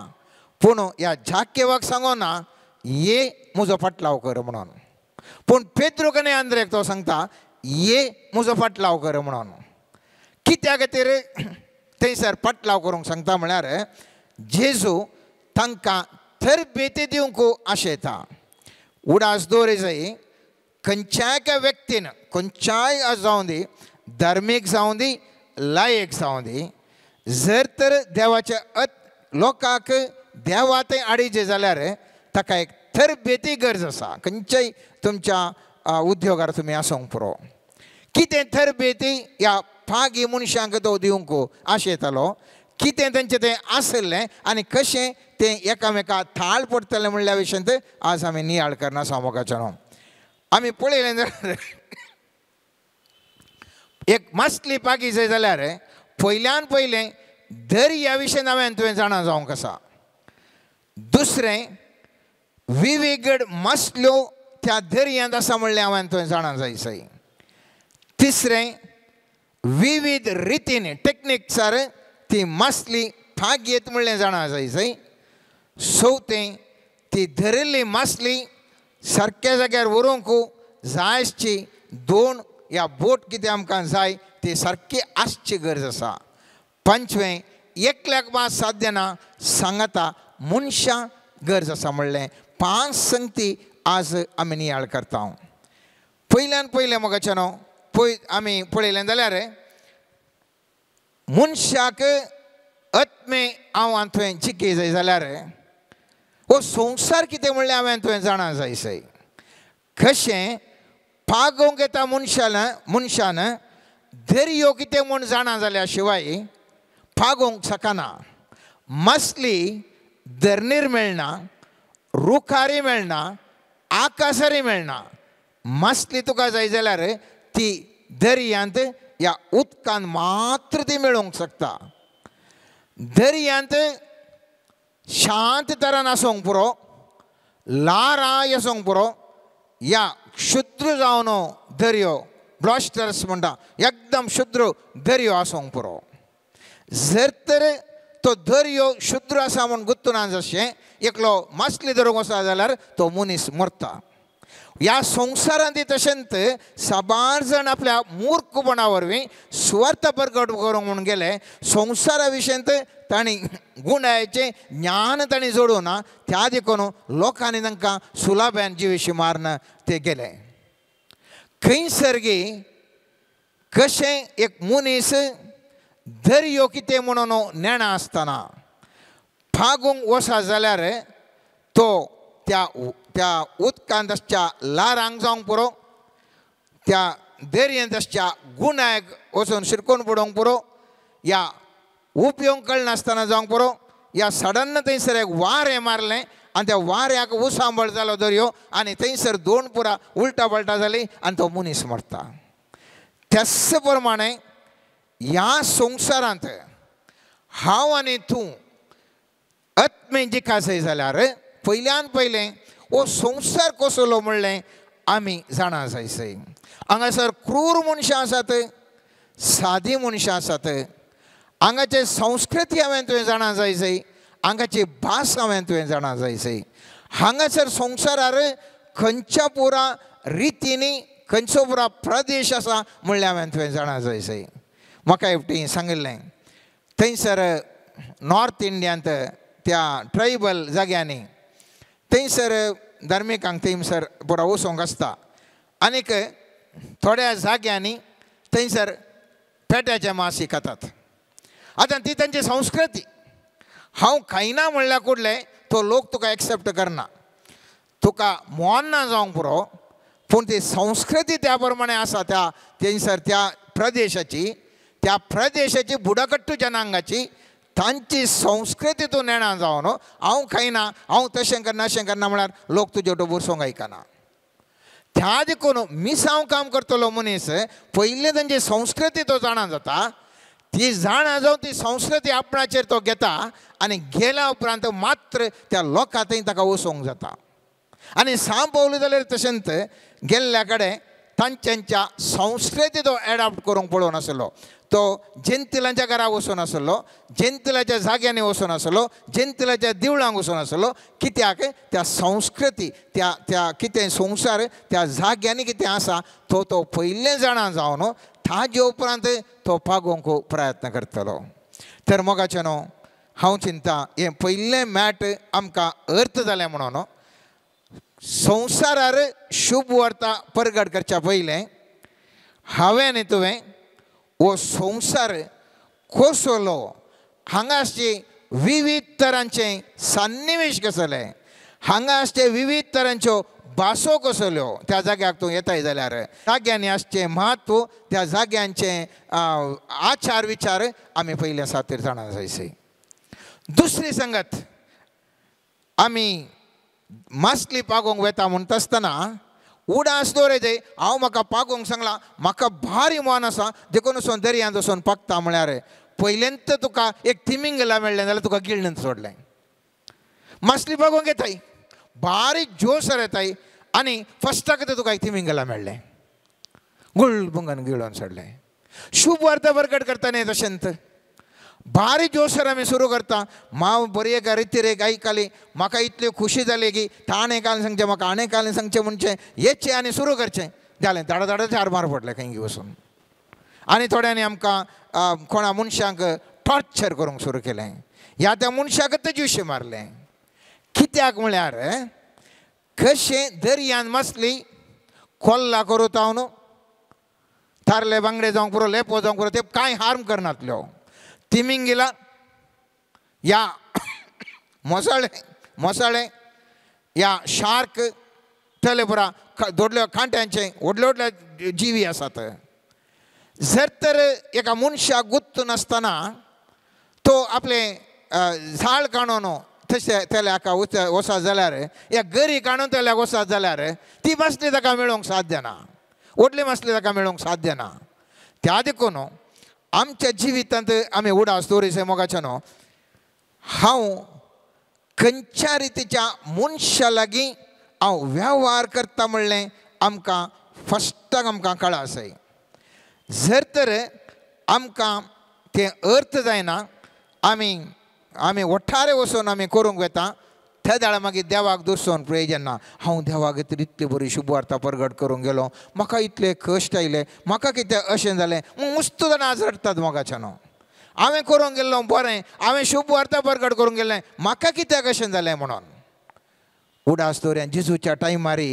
पूण ह्या जाकेवाक सांगोना ये म्हजो पटलाव कर म्हणून. पूण पेद्रूक आनी आंद्रेक तो सांगता ये म्हजो पटलाव कर म्हणून. कित्या खातीर थंयसर पटलाव करूंक सांगता म्हळ्यार जेजू तांकां तरबेती दिवंक आशेता. उडास दवरी जाय खंयच्याय एका व्यक्तीन खंयच्याय जावं दी, धार्मीक जावं दी, लायक जावं दी, जर तर देवाच्या लोकांक देवा थंय आडीचे जाल्यार ताका एक तरबेती गरज आसा. खंयच्याय तुमच्या उद्योगार तुमी आसूंक पुरो, कितें तरबेती ह्या फागी मनशांक तो दिवंक आशेतालो, कितें तेंचें तें आसलें आनी कशें तें एकामेका थाळ पडटलें म्हणल्या विशयांत आज आमी नियाळ करना सामोकाचें न्हू. आमी पळयलें जाल्यार एक मासली पागी जाय जाल्यार पयल्यान पयलें दर्या विशयन हांवें तुवें जाणा जावंक आसा. दुसरें विविगड मासल्यो त्या दर्यांत आसा म्हणलें हांवें तुवें जाणा जाय सय. तिसरें विविध रितीन टेक्निक्सार ती मासली फाग येत म्हणलें जाणा जाय सय. चवथें ती धरिल्ली मासली सारक्या जाग्यार व्हरूंक जायची दोन या बोट कितें आमकां जाय ती सारकी आसची गरज आसा. पांचवें एकल्याक मात साध्य ना सांगता मनशां गरज आसा म्हणलें 5 संगती आज आमी नियाळ करता. पयल्यान पयलें मोगाचें न्हू पळय आमी पळयलें जाल्यार मनशाक आत्मे हांव तुवें जिखी जाय जाल्यार हो संवसार कितें म्हणलें हांवें तुवें जाणा जाय सय. कशें पागोवंक येता मनशान दर्यो कितें म्हूण जाणा जाल्या शिवाय पागोवंक शकना. मासली धरणीर मेळना, रुखारी मेळना, आकाशारी मेळना. मासली तुका जाय जाल्यार ती दर्यांत ह्या उदकान मात्र ती मेळोवंक शकता. दर्यांत शांत तरान आसूंक पुरो, ल्हारां आसूंक पुरो, ह्या क्षुद्र जावन दर्यो ब्लॉस्टर्स म्हणटा एकदम शुद्र दर्यो आसूंक पुरो. जर तर तो दर्यो शुद्र आसा म्हूण गुत्तुना जशें एकलो मासली धरूंक वचा जाल्यार तो मनीस मरता. ह्या संवसारांत तशेंच साबार जाण आपल्या मूर्खपणा वरवीं सुवार्थ प्रकट करूंक म्हूण गेले. संवसारा विशयंत तांणी गुणायचें ज्ञान तांणी जोडूं ना, त्या देखून लोकांनी तांकां सुलाब्यान जिवेशी मारून ते गेले. खंयसर गी कशें एक मनीस दर्यो कितें म्हणून नेणा आसतना फागूंक वसा जाल्यार तो त्या त्या उदकांत आसच्या ल्हारांक जावंक पुरो, त्या दर्यांत आसच्या गुणायक वचून शिरकोन पडोवंक पुरो, या उपयोग कळनासतना जावंक पुरो, या सडन थंयसर एक वारें मारलें आनी त्या वाऱ्याक उसांबळ जालो दर्यो आनी थंयसर दोन पुरा उल्टा पलटा जाली आनी तो मनीस मरता. त्याच प्रमाणे ह्या संवसारांत हांव आनी तूं आत्मे जिखासय जाल्यार पयल्यान पयलें हो संवसार कसलो म्हणलें आमी जाणा जायसय. हांगासर क्रूर मनशां आसात, सादी मनशां आसात. हांगाचे संस्कृती हांवें तुवें जाणा जायसय, हांगाची भास हांवें तुवें जाणा जायसय. हांगासर संवसारार खंयच्या पुरा रितींनी खंयचो पुरा प्रदेश आसा म्हणलें हांवें तुवें जाणा जायसय. म्हाका एकटी सांगिल्लें थंयसर नॉर्थ इंडियांत त्या ट्रायबल जाग्यांनी थंयसर धार्मिकांक थंयसर पुरा वचोंक आसता आनीक थोड्या जाग्यांनी थंयसर पेट्याचें मांस खातात. आतां ती तांची संस्कृती. हांव खायना म्हणल्यार कुडलें तो लोक तुका एक्सेप्ट करना, तुका मोन ना जावंक पुरो, पूण ती संस्कृती त्या प्रमाणे आसा त्या थंयसर त्या प्रदेशाची, त्या प्रदेशाची बुडाकट्टू जनांगाची तांची संस्कृती तूं नेणा जावन हांव खायना, हांव तशें करना अशें करना म्हळ्यार लोक तुजे बुरसोंक आयकना. त्या देखून मिसांव काम करतलो मनीस पयलें तांची संस्कृती तो जाणा जाता, ती जाणा जावन ती संस्कृती आपणाचेर तो घेता आनी गेल्या उपरांत मात्र त्या लोकां थंय ताका वचोंक जाता. आनी सांव पावलो जाल्यार तशेंच गेल्ल्या कडेन तांच्या संस्कृती तो एडॉप्ट करूंक पळोवन आसलो. तो जेंतिलांच्या घरा वचून आसलो, जेंतिलाच्या जाग्यांनी वचून आसलो, जेंतिलाच्या देवळांक वचून आसलो. कित्याक त्या संस्कृती त्या त्या कितें संवसार त्या जाग्यांनी कितें आसा तो तो पयलें जाणा जावन ताजे उपरांत तो पागोवंक प्रयत्न करतलो. तर मोगाचें न्हू हांव चिंता हें पयलें मॅट आमकां अर्थ जालें म्हणून संवसारार शुभ वार्ता परगट करच्या पयलें हांवें आनी तुवें हो संवसार कसलो, हांगा आसचे विविध तरांचे सन्निवेश कसले, हांगा आसचे विविध तरांच्यो भासो कसल्यो, त्या जाग्याक तूं येताय जाल्यार जाग्यांनी आसचें म्हत्व, त्या जाग्यांचे आचार विचार आमी पयले सातेर जाणा जायसय. दुसरी संगत आमी मासली पागोवंक वेता म्हणटा आसतना उडास दवरय हांव म्हाका पागोवंक सांगलां, म्हाका भारी मन आसा देखून वचून दर्यांत वचून पागता म्हळ्यार पयल्यांत तुका एक तिमिंगला मेळ्ळें जाल्यार तुका गिळून सोडलें. मासली पागोवंक येताय बारीक जोसर येताय आनी फस्टाक तुका एक तिमिंगला मेळ्ळें, गुळबुंगान गिळून सोडलें. शुभ वार्ता प्रकट करता न्ही तशेंच भारी जोशर आमी सुरू करता. माव बरी एका रितीरेक आयकली म्हाका इतली खुशी जाली की ताणें काल सांगचें म्हाका आणे काल सांगचें म्हणचें येचें आनी सुरू करचें जालें. धाडा धाडा चार मार पडले खंय वचून आनी थोड्यांनी आमकां कोणा मनशांक टॉर्चर करूंक सुरू केलें, ह्या त्या मनशाक जिवशें मारलें. कित्याक म्हळ्यार कशें दर्यान मासली कोल्ला करूं हांव न्हू तारले बांगडे जावंक पुरो, लेपो जावंक पुरो, ते कांय हार्म करनातल्यो. तिमिंगिला या मोसाळे मोसाळे या शार्क तेले पुरा दोडल्या कांट्यांचे व्हडले व्हडले जिवी आसात. जर तर एका मनशाक गुत्तून आसतना तो आपलें झाड काडून तशें तेल्याक वचत जाल्यार या गरी काडून तेल्याक वचत जाल्यार ती मासली ताका मेळोवंक साध्य ना, व्हडली मासली ताका मेळोवंक साध्य ना. त्या देखून आमच्या जिवितांत आमी उडास दवरिसे मोगाचें न्हू हांव खंयच्या रितीच्या मनशा लागीं हांव वेव्हार करता म्हणलें आमकां फस्टाक आमकां कळा आसाय. जर तर आमकां तें अर्थ जायना आमी आमी वठारे वचून आमी करूंक वता त्या वेळार मागीर देवाक दुसोवन प्रयोजन ना. हांव देवाक तर इतली बरी शुभवार्ता परगट करूंक गेलो, म्हाका इतले कश्ट आयले, म्हाका कितें अशें जालें, मुस्त जाणां आज रडटात मोगाच्यान. हांवें करूंक गेल्लो बरें, हांवें शुभवार्ता परगट करूंक गेल्लें, म्हाका कित्याक अशें जालें म्हणून. उडास दवरया जेजूच्या टायमारी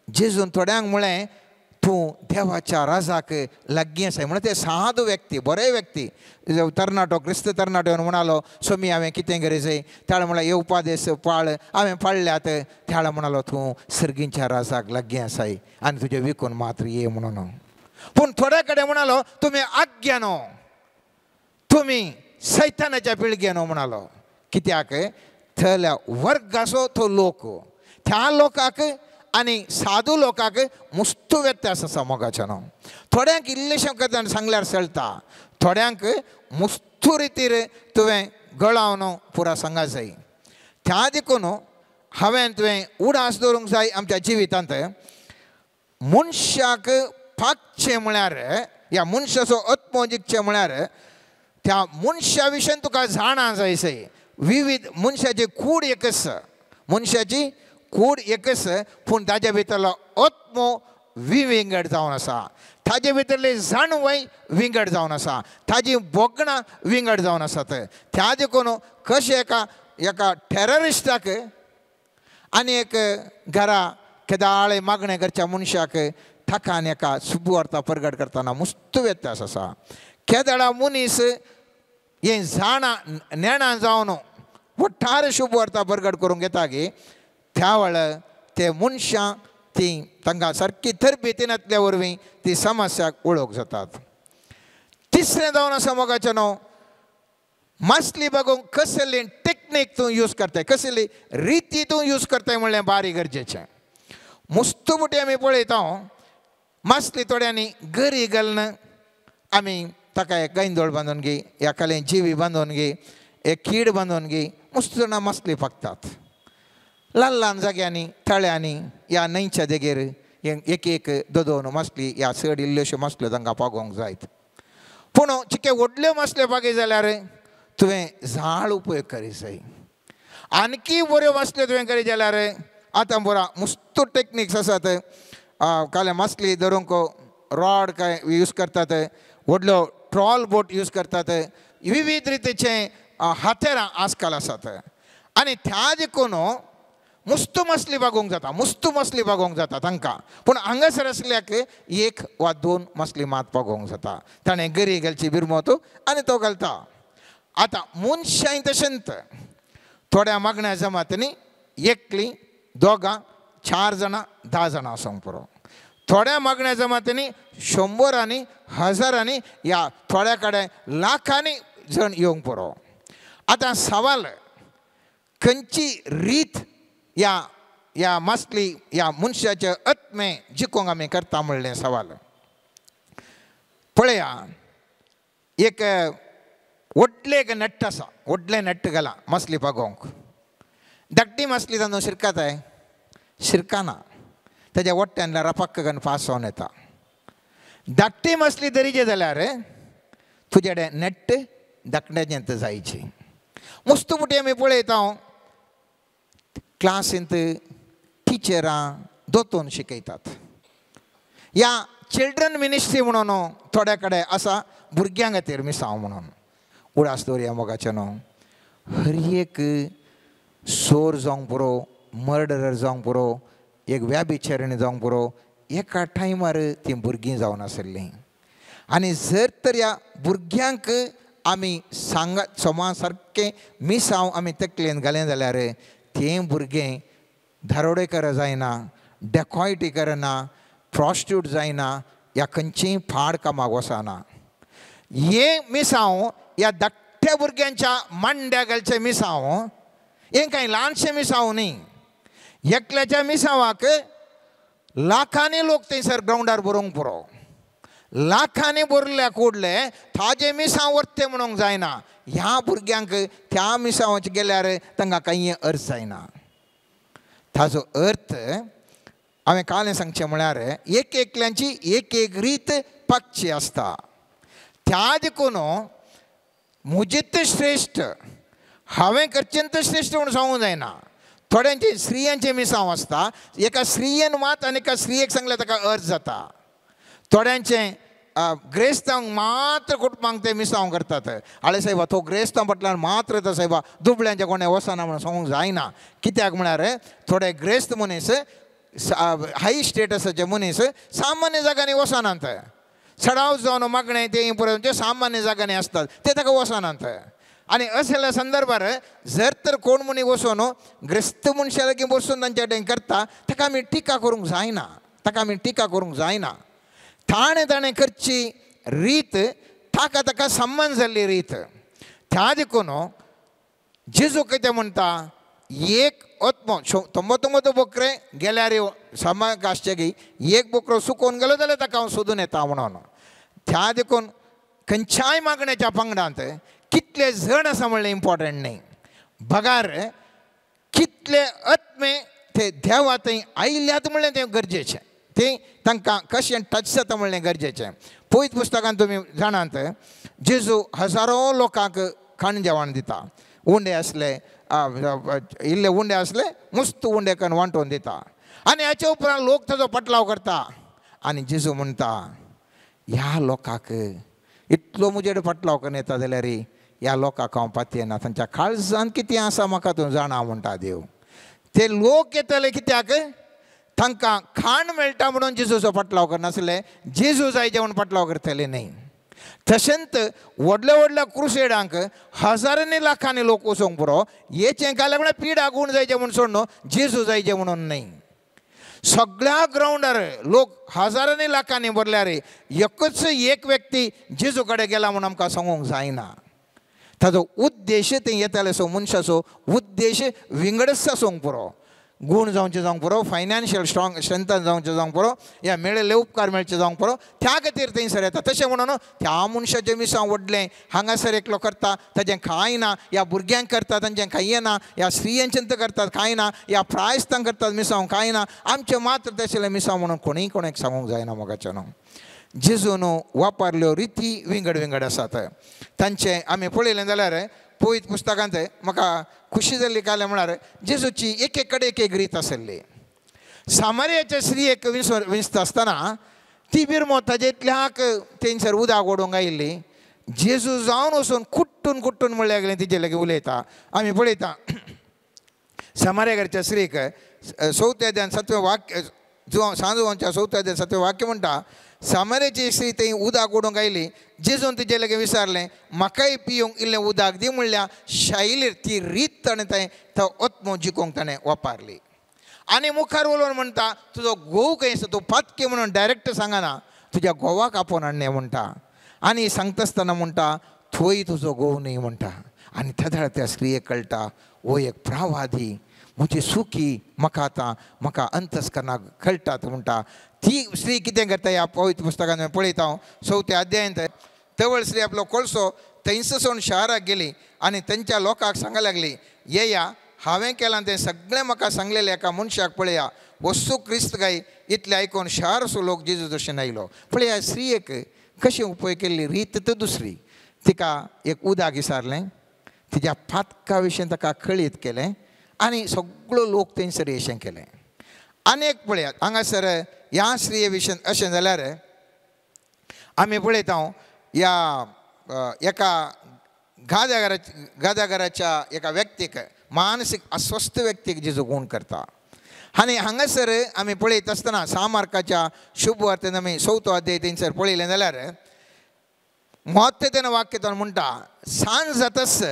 जेजून थोड्यांक म्हळें तूं देवाच्या राजाक लागीं आसाय म्हणून. ते साधू व्यक्ती, बरे व्यक्ती, तरणाटो क्रिस्त तरणाटो येवन म्हणालो स्वामी हांवें कितें गरज, त्याळ म्हळ्यार येवपा देस पाळ हांवें पाळल्यात. त्याळ म्हणालो तूं सर्गींच्या राजाक लागीं आसाय आनी तुजें विकून मात्र ये म्हणून. पूण थोड्या कडेन म्हणालो तुमी आज्ञानो, तुमी सैतानाच्या पिळग्यानो म्हणालो. कित्याक थंयल्या वर्गाचो तो लोक, त्या लोकांक आनी साधू लोकांक मुस्तू व्यत्यास आसा मोगाच्यान. थोड्यांक इल्लेशें करतना सांगल्यार चलता, थोड्यांक मुस्तू रितीर तुवें गळावन पुरा सांगा जाय. त्या देखून हांवें तुवें उडास दवरूंक जाय आमच्या जिवितांत. मनशाक पाकचें म्हळ्यार ह्या मनशाचो आत्मो जिखचें म्हळ्यार त्या मनशा विशयन तुका जाणा जाय सय. विविध मनशाची कूड एकच, मनशाची कूड एकच, पूण ताजे भितरलो आत्मो विंगड जावन आसा, ताजे भितरली जाणवय विंगड जावन आसा, ताजी भोगणां विंगड जावन आसात. त्या देखून कशें एका एका टेररिस्टाक आनी एक घरा केदाळे मागणें करच्या मनशाक ताका आनी एका शुभवार्ता परगट करतना मुस्त व्यत्यास आसा. केदळा मनीस हें जाणा नेणा जावन वठार शुभवार्ता परगट करूंक येता गी त्या वेळार ते मनशां ती तांकां सारकी तरबेती नासल्या वरवीं ती समस्याक वळख जातात. तिसरें जावन आसा मोगाचें न्हू, मासली बागोवंक कसली टेक्नीक तूं यूज करताय, कसली रिती तूं यूज करताय म्हणलें बारी गरजेचें. मुस्त मुठी आमी पळयता मासली थोड्यांनी गरी घालून आमी ताका एक गांयदोळ बांदून घे, एकालें जिवी बांदून घे, एक कीड बांदून घे, मुस्त जाणां मासली पाकतात. ल्हान ल्हान जाग्यांनी तळ्यांनी ह्या न्हंयच्या देगेर एक एक दोन दोन मासली ह्या चड इल्ल्योश्यो मासल्यो तांकां पागोवंक जायत. पूण चिके व्हडल्यो मासल्यो पागय जाल्यार तुवें झाड उपयोग करी जाय. आणकी बऱ्यो मासल्यो तुवें करी जाल्यार आतां बरो मुस्त टेक्निक्स आसात. काल मासली धरूंक रॉड काय यूज करतात, व्हडलो ट्रॉल बोट यूज करतात, विविध रितीचे हातेरां आजकाल आसात. आनी त्या देखून मुस्त मसली बागोवंक जाता, मुस्त मसली बागोवंक जाता तांकां. पूण हांगासर आसल्याक एक वा दोन मसली मात बागोवंक जाता. ताणें गरी घालची बिरमोत आनी तो घालता. आतां मनशांय तशेंच थोड्या मागण्या जमातींनी एकली दोगां 4 जाणां 10 जाणां आसूंक पुरो. थोड्या मागण्या जमातींनी शंबरांनी हजारांनी ह्या थोड्या कडेन लाखांनी जण येवंक पुरो. आतां सवाल खंयची रीत ह्या ह्या मासली ह्या मनशाचे आत्मे जिखूंक आमी करता म्हणलें सवाल. पळया एक व्हडलें एक नट्ट आसा, व्हडलें नट्ट घालां मासली पागोवंक. धाकटी मासली तांदूळ शिरकाताय, शिरकाना, ताज्या वट्ट्यान रपक्क करून फास जावन येता. धाकटी मासली धरीचे जाल्यार तुजे कडेन नट्ट धाकट्याचें जायची. मुस्त मुठी आमी पळयता क्लासींत टिचरां दोतोन शिकयतात. ह्या चिल्ड्रन मिनिस्ट्री म्हणून थोड्या कडेन आसा भुरग्यां खातीर मिसांव म्हणून. उडास दवरया मोगाचें न्हू, हर एक चोर जावंक पुरो, मर्डरर जावंक पुरो, एक व्याभिचारिणी जावंक पुरो, एका टायमार तीं भुरगीं जावन आशिल्लीं. आनी जर तर ह्या भुरग्यांक आमी सांगा सोमा सारकें मिसांव आमी तकलेन घालें जाल्यार तें भुरगें धारोडेकर जायना, डेकॉयटी करना, प्रॉस्टिट्यूट जायना, ह्या खंयचीय फाड कामाक वचना. हें मिसांव ह्या धाकट्या भुरग्यांच्या मांड्या घालचें मिसांव, हें कांय ल्हानशें मिसांव न्ही. एकल्याच्या मिसांवाक लाखांनी लोक थंयसर ग्रावंडार भरूंक पुरो. लाखांनी भरल्या कुडले ताजें मिसांव व्हरतें म्हणूंक जायना. ह्या भुरग्यांक त्या मिसांवाचेर गेल्यार तांकां कांय अर्थ जायना. ताजो अर्थ हांवें काल सांगचें म्हळ्यार एक एकल्यांची एक एक रीत पाकची आसता. त्या देखून म्हजेत श्रेश्ठ हांवें करचें तर श्रेश्ठ म्हणून सांगूंक जायना. थोड्यांचे स्त्रियांचें मिसांव आसता, एका स्त्रियेन मात आनी एका स्त्रियेक सांगल्यार ताका अर्थ जाता. थोड्यांचें ग्रेस्तांक मात्र कुटुंबांक ते मिसांव करतात. आळे सायबा तो ग्रेस्तां फाटल्यान मात्र येता सायबा, दुबळ्यांच्या कोणें वचना म्हणून सांगूंक जायना. कित्याक म्हळ्यार थोडे ग्रेस्त मनीस हाय स्टेटसाचे मनीस सामान्य जाग्यांनी वचनात, सडाव जावन मागणें ते परत सामान्य जाग्यांनी आसतात ते ताका वचनात. आनी असल्या संदर्भार जर तर कोण मनीस वचून ग्रेस्त मनशा लागीं बसून तांच्या कडेन करता ताका आमी टिका करूंक जायना, ताका आमी टिका करूंक जायना. ताणें ताणें करची रीत ताका ताका संबंद जाल्ली रीत. त्या देखून जेजू कितें म्हणटा, एक आत्मो तोंबो बोकरे गेल्यार सामाक आसचे की एक बोकरो सुकोवन गेलो जाल्यार ताका हांव सोदून येता म्हणून. त्या देखून खंयच्याय मागण्याच्या पंगडांत कितले जण आसा म्हणलें इम्पॉर्टंट न्ही, बगार कितले आत्मे ते देवा थंय आयल्यात म्हणलें तें गरजेचें, तें तांकां कशें टच जाता म्हणलें गरजेचें. पयत पुस्तकान तुमी जाणात जेजू हजारो लोकांक खाण जेवण दिता, उंडे आसले इल्ले उंडे आसले मस्त उंडे करून वांटोवन दिता. आनी हाचे उपरांत लोक ताजो पटलाव करता आनी जेजू म्हणटा ह्या लोकांक इतलो म्हजे पटलाव करून येता जाल्यार ह्या लोकांक हांव पातयेना, तांच्या काळजान कितें आसा म्हाका तूं जाणा म्हणटा देव. ते लोक येतले कित्याक, तांकां खाण मेळटा म्हणून जेजूचो पटलाव करनासले, जेजू जायचे म्हणून पटलाव करतले न्ही. तशेंच व्हडल्या व्हडल्या क्रुसेडांक हजारांनी लाखांनी लोक वचोंक पुरो, हेचें घाल्यार म्हळ्यार पिडा गूण जायचे म्हूण सोडून जेजू जायचे म्हणून न्ही. सगळ्या ग्रावंडार लोक हजारांनी लाखांनी भरल्यार एकच एक व्यक्ती जेजू कडेन गेला म्हणून आमकां सांगूंक जायना. ताजो उद्देश ते येताले सो मनशाचो उद्देश विंगडच आसूंक पुरो, गूण जावचें जावंक पुरो, फायनान्शियल स्ट्रॉंग स्ट्रेंथन जावचें जावंक पुरो, या मेळिल्ले उपकार मेळचे जावंक पुरो, त्या खातीर थंयसर येता. तशें म्हणून त्या मनशाचें मिसांव व्हडलें हांगासर एकलो करता ताजें कांय ना, ह्या भुरग्यांक करता तांचें कांय येना, ह्या स्त्रियांचें करतात कांय ना, ह्या प्रायस्तांक करतात मिसांव कांय ना, आमचें मात्र तशें मिसांव म्हणून कोणीय कोणाक सांगूंक जायना. मोगाच्यान जेजून वापरल्यो रिती विंगड विंगड आसात तांचें आमी पळयलें जाल्यार पवित्र पुस्तकांत म्हाका खुशी जाल्ली काल म्हळ्यार जेजूची एक एक कडेन एक एक रीत आसली. सामारियाच्या स्त्रियेक विंचता आसतना ती बिरमो ताजेंतल्याक थंयसर उदक ओडूंक आयिल्ली, जेजू जावन वचून कुट्टून कुट्टून म्हणल्यार लागलें तिजे लागीं उलयता. आमी पळयता सामारिया घरच्या स्त्रीक चवथ्या अध्यायान सातवें वाक्य, सांजवांच्या चवथ्या अध्यायान सातवें वाक्य म्हणटा, सामारियाची स्त्री थंय उदक ओडूंक आयली, जेजून तिजे लागीं विचारलें म्हाकाय पिवंक इल्लें उदक दी म्हणल्यार शैलीर ती रीत ताणें थंय तो आत्मो जिखूंक ताणें वापरली. आनी मुखार उलोवन म्हणटा तुजो घोव खंय आसा, तूं पातकी म्हणून डायरेक्ट सांगना, तुज्या घोवाक आपोवन हाडणें म्हणटा. आनी सांगता आसतना म्हणटा थंय तुजो घोव न्ही म्हणटा. आनी तेदळा त्या स्त्रियेक कळटा हो एक प्रावादी, म्हजी सुखी म्हाका आतां म्हाका अंतस्करणाक कळटात म्हणटा. ती स्त्री कितें करता ह्या पवित्र पुस्तकांत पळयता हांव चवथ्या अध्यायांत, तवळ स्त्री आपलो कोळसो थंयसर शहराक गेली आनी तांच्या लोकांक सांगा लागली, येया हांवें केलां तें सगळें म्हाका सांगलेलें एका मनशाक पळया, वस्तू क्रिस्त गाय. इतलें आयकून शहरसो लोक जेजू दर्शन आयलो. पळया स्त्रियेक कशें उपयोग केल्ली रीत तर दुसरी, तिका एक उदक विचारलें, तिच्या पातका विशीं ताका कळीत केलें आनी सगळो लोक थंयसर अशें केलें. आनी एक पळयात हांगासर ह्या स्त्रिये विशीं अशें जाल्यार आमी पळयता ह्या एका गादाघराच्या एका व्यक्तीक, मानसीक अस्वस्थ व्यक्तीक जेजू गूण करता. आनी हांगासर आमी पळयत आसतना 6 मार्काच्या शुभ वार्तेन आमी चवथो अध्याय थंयसर पळयलें जाल्यार म्हत्व वाक्य तो म्हणटा, सांज जातच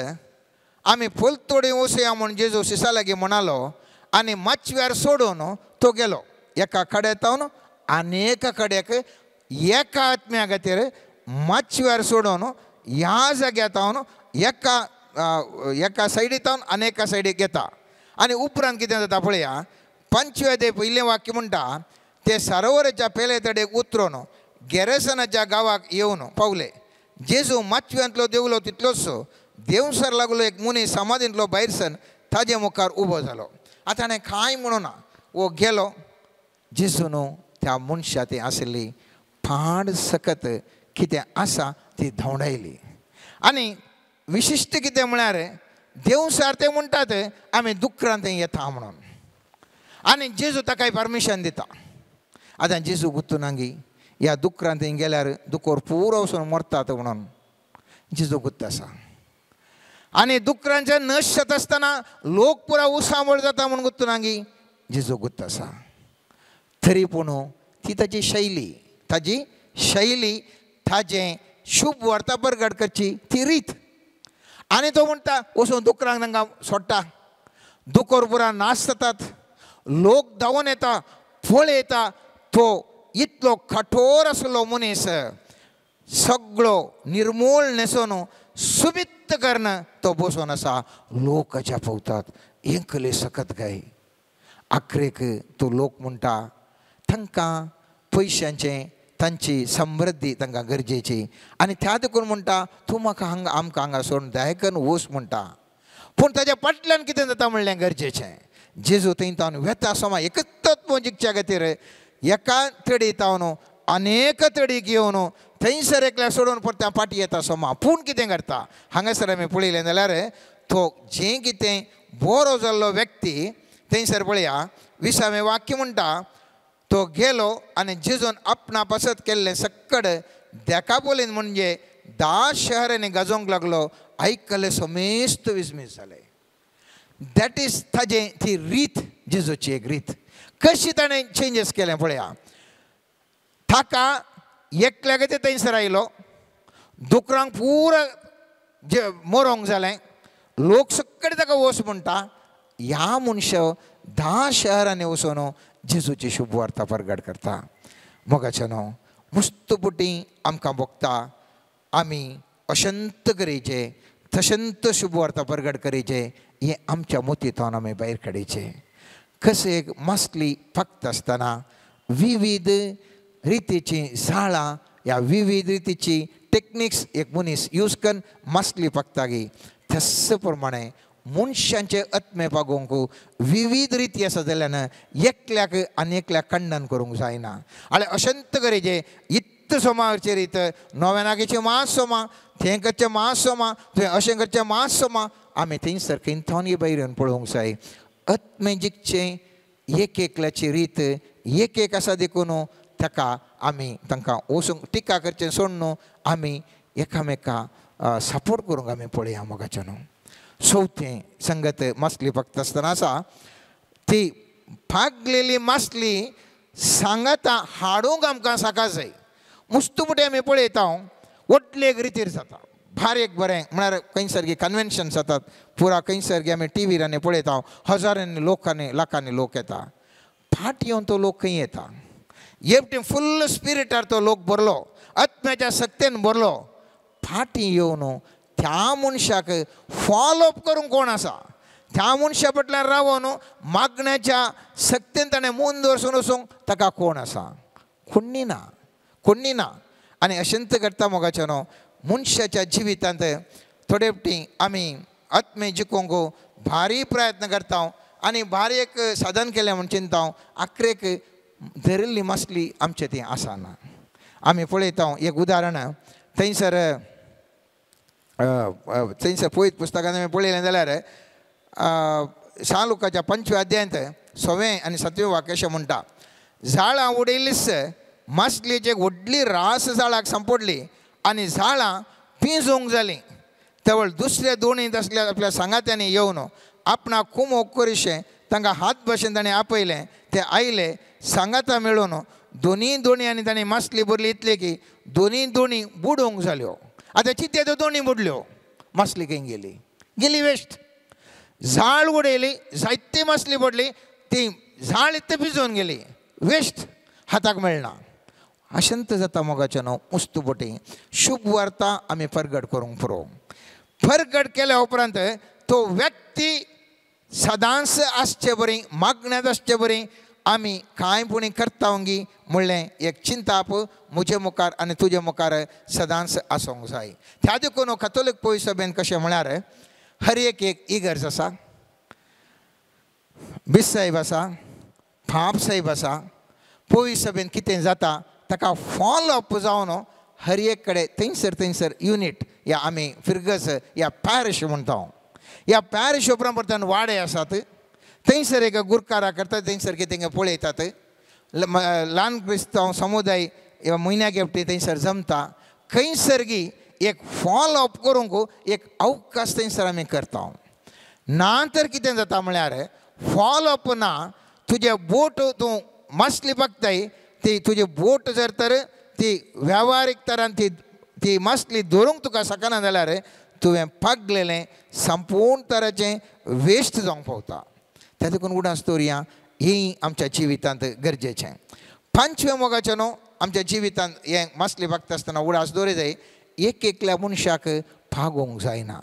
आमी पलतोडी वचया म्हूण जेजू शिसा लागीं म्हणालो आनी माचव्यार सोडून तो गेलो. एका कडेक आनी एका कडेक एका आत्म्या खातीर माचव्यार सोडून ह्या जाग्यार एका एका सायडींत आनी एका सायडीक येता. आनी उपरांत कितें जाता पळया, 5व्या ते पयलें वाक्य म्हणटा, ते सरोवराच्या पेले तडेक उतरून गेरेसनाच्या गांवाक येवन पावले. जेजू माचव्यांतलो देंवलो तितलोच देंवसर लागलो एक मनीस समाधींतलो भायर सन ताजे मुखार उबो जालो. आतां ताणें कांय म्हणूना, वो गेलो. जेजून त्या मनशा ती आशिल्ली पाड सकत कितें आसा ती धांवडायली. आनी विशिश्ट कितें म्हळ्यार देवसार ते म्हणटात आमी दुकरान थंय येता म्हणून, आनी जेजू ताकाय परमिशन दिता. आतां जेजू गुत्तुनांगी ह्या दुकरान थंय गेल्यार दुकोर पुरो वचून मरतात म्हणून जेजू गुत्त आसा. आनी दुकरांचे नश जाता आसतना लोक पुरा उसांबळ जाता म्हूण गुत्तुनांगी जेजू गुत्त आसा. तरी पूण ती ताजी शैली, ताजी शैली, ताजें शुभ वार्ता परगट करची ती रीत. आनी तो म्हणटा वचून दुकरांक तांकां सोडटा, दुकोर पुरा नाश जातात, लोक धांवून येता, पळयता तो इतलो कठोर आसलो मनीस सगळो निर्मूल न्हेसून सुबित्त करून तो बसून आसा. लोक अशा पळयतात एकले सकत काय. आखरेक तो लोक म्हणटा तांकां पयशांचें तांची समृद्धी तांकां गरजेची, आनी त्या देखून म्हणटा तूं म्हाका हांगा आमकां हांगा सोडून दायकन वच म्हणटा. पूण ताज्या फाटल्यान कितें जाता म्हणलें गरजेचें. जेजू थंय तावन वेता सोमा एकच तत्व जिखच्या खातीर एका तडी तावन अनेक तडी घेवन थंयसर एकल्या सोडून परत फाटी येता सोमा. पूण कितें करता हांगासर आमी पळयलें जाल्यार तो जें कितें बरो जाल्लो व्यक्ती थंयसर पळया 20वें वाक्य म्हणटा तो गेलो आनी जेजून आपणा पासत केल्लें सक्कड देकापोलीन म्हणजे 10 शहरांनी गाजोवंक लागलो. आयकले समेस्त विस्मीत जाले. That is ताजें ती रीत, जेजूची एक रीत कशी ताणें चेंजीस केलें पळया. ताका एकल्या खातीर थंयसर आयलो, दुकरांक पुरा जे मरोंक जालें, लोक सगळे ताका वच म्हणटा. ह्या मनशा 10 शहरांनी वचून जेजूची शुभ वार्ता परगट करता. मोगाच्या न्हू मुस्तपुटी आमकां भोगता आमी अशंत करीचे तशंत शुभ वार्ता परगट करीचे हें आमच्या मोतींतल्यान आमी भायर काडीचें. कशें एक मासली फक्त आसतना विविध रितीचीं जाळां ह्या विविध रितीची टेक्निक्स एक मनीस यूज करून मासली पकतागी तस प्रमाणे मनशांचे आत्मे पागोवंक विविध रिती आसा जाल्यान एकल्याक आनी एकल्याक खंडन करूंक जायना. आनी अशंत करीचे इत्त सोमावरचे रीत नोवेनागेचे मास सोमा थंय करचें मास सोमा तुवें अशें करचें मास सोमा आमी थंयसर खंय थोन भायर येवन पळोवंक जाय. आत्मे जिखचें एक एकल्याची रीत एक एक आसा देखून ताका आमी तांकां वचूंक टिका करचें सोडून आमी एकामेका सपोर्ट करूंक आमी पळया मोगाच्या न्हू. चवथें संगत मासली फक्त आसतना आसा ती भागलेली मासली सांगाता हाडूंक आमकां साका जाय. मुस्तुपुटी आमी पळयता व्हडले एक रितीर जाता भार एक बरें म्हळ्यार खंय सारकी कन्वेन्शन जातात पुरा खंय सारकी आमी टिवीर आनी पळयता हजारांनी लोकांनी लाखांनी लोक येता. फाट येवन तो लोक खंय येता एकटे फुल्ल स्पिरिटार तो लोक भरलो आत्म्याच्या सक्तेन भरलो. फाटीं येवन त्या मनशाक फॉलोअप करूंक कोण आसा त्या मनशा फाटल्यान रावन मागण्याच्या सक्तेन ताणें मुंद वचून वचूंक ताका कोण आसा कोण्णी ना, कोण्णी ना. आनी अशेंच करता मोगाच्या न्हू मनशाच्या जिवितांत थोडे फावटी आमी आत्मे जिखूंक भारी प्रयत्न करता आनी भारी एक साधन केलें म्हूण चिंता आखरेक धरिल्ली मासली आमचे ती आसना. आमी पळयता एक उदाहरण थंयसर थंयसर पळयत पुस्तकान आमी पळयलें जाल्यार शालुकाच्या 5व्या अध्यायांत 6वें आनी 7वें वाक्य अशें म्हणटा झाडां उडयलीच मासलेची एक व्हडली रास झाडाक सांपडली आनी झाडां पिंजूंक जालीं. तेवळ दुसऱ्या दोणींत आसल्या आपल्या सांगात्यांनी येवन आपणाक कुमोक करीशें तांकां हात भशेन ताणें आपयलें. ते आयले सांगाता मेळून दोनी दोणी आनी ताणें मासली भरली इतली की दोनी दोणी बुडोवंक जाल्यो. आतां चित्या त्यो दोणी बुडल्यो, मासली खंय गेली गेली वेस्ट. झाड उडयली जायती मासली पडली ती झाड इतली भिजोवन गेली वेस्ट, हाताक मेळना. अशंत जाता मोगाचें न्हू मुस्तू बोटी शुभ वार्ता आमी परगट करूंक पुरो. परगट केल्या उपरांत तो व्यक्ती सदांच आसचे बरी मागण्यांत आसचे बरी आमी कांय पुणी करता गी म्हणलें एक चिंताप म्हजे मुखार आनी तुजे मुखार सदांच आसूंक जाय. त्या देखून कथोलीक पयस सभेन कशें म्हळ्यार हर एक एक इगर्ज आसा, बिस साहेब आसा, फाप साहेब आसा. पयस सभेन कितें जाता ताका फॉलोअप जावन हर एक कडेन थंयसर थंयसर युनीट या आमी फिरगज या पॅरिश म्हणटा. ह्या पॅरिश उपरांत परतान वाडे आसात थंयसर एक गुरकारा करतात थंयसर कितें पळयतात ल्हान क्रिस्तांव समुदाय म्हयन्याक एकटी थंयसर जमता खंयसर गी एक फॉलोअप करूंक एक अवकाश थंयसर आमी करता. ना तर कितें जाता म्हळ्यार फॉलोअप ना तुजें बोट तूं मासली पकताय ती तुजी बोट जर तर ती वेव्हारीक तरान ती ती मासली धरूंक तुका शकना जाल्यार तुवें पागलेलें संपूर्ण तराचें वेस्ट जावंक पावता. त्या देखून उडास दवरया ही आमच्या जिवितांत गरजेचें. पांचव्या मोगाचें न्हू आमच्या जिवितांत हें मासली पागता आसतना उडास दवरी जाय एक एकल्या मनशाक पागोवंक जायना.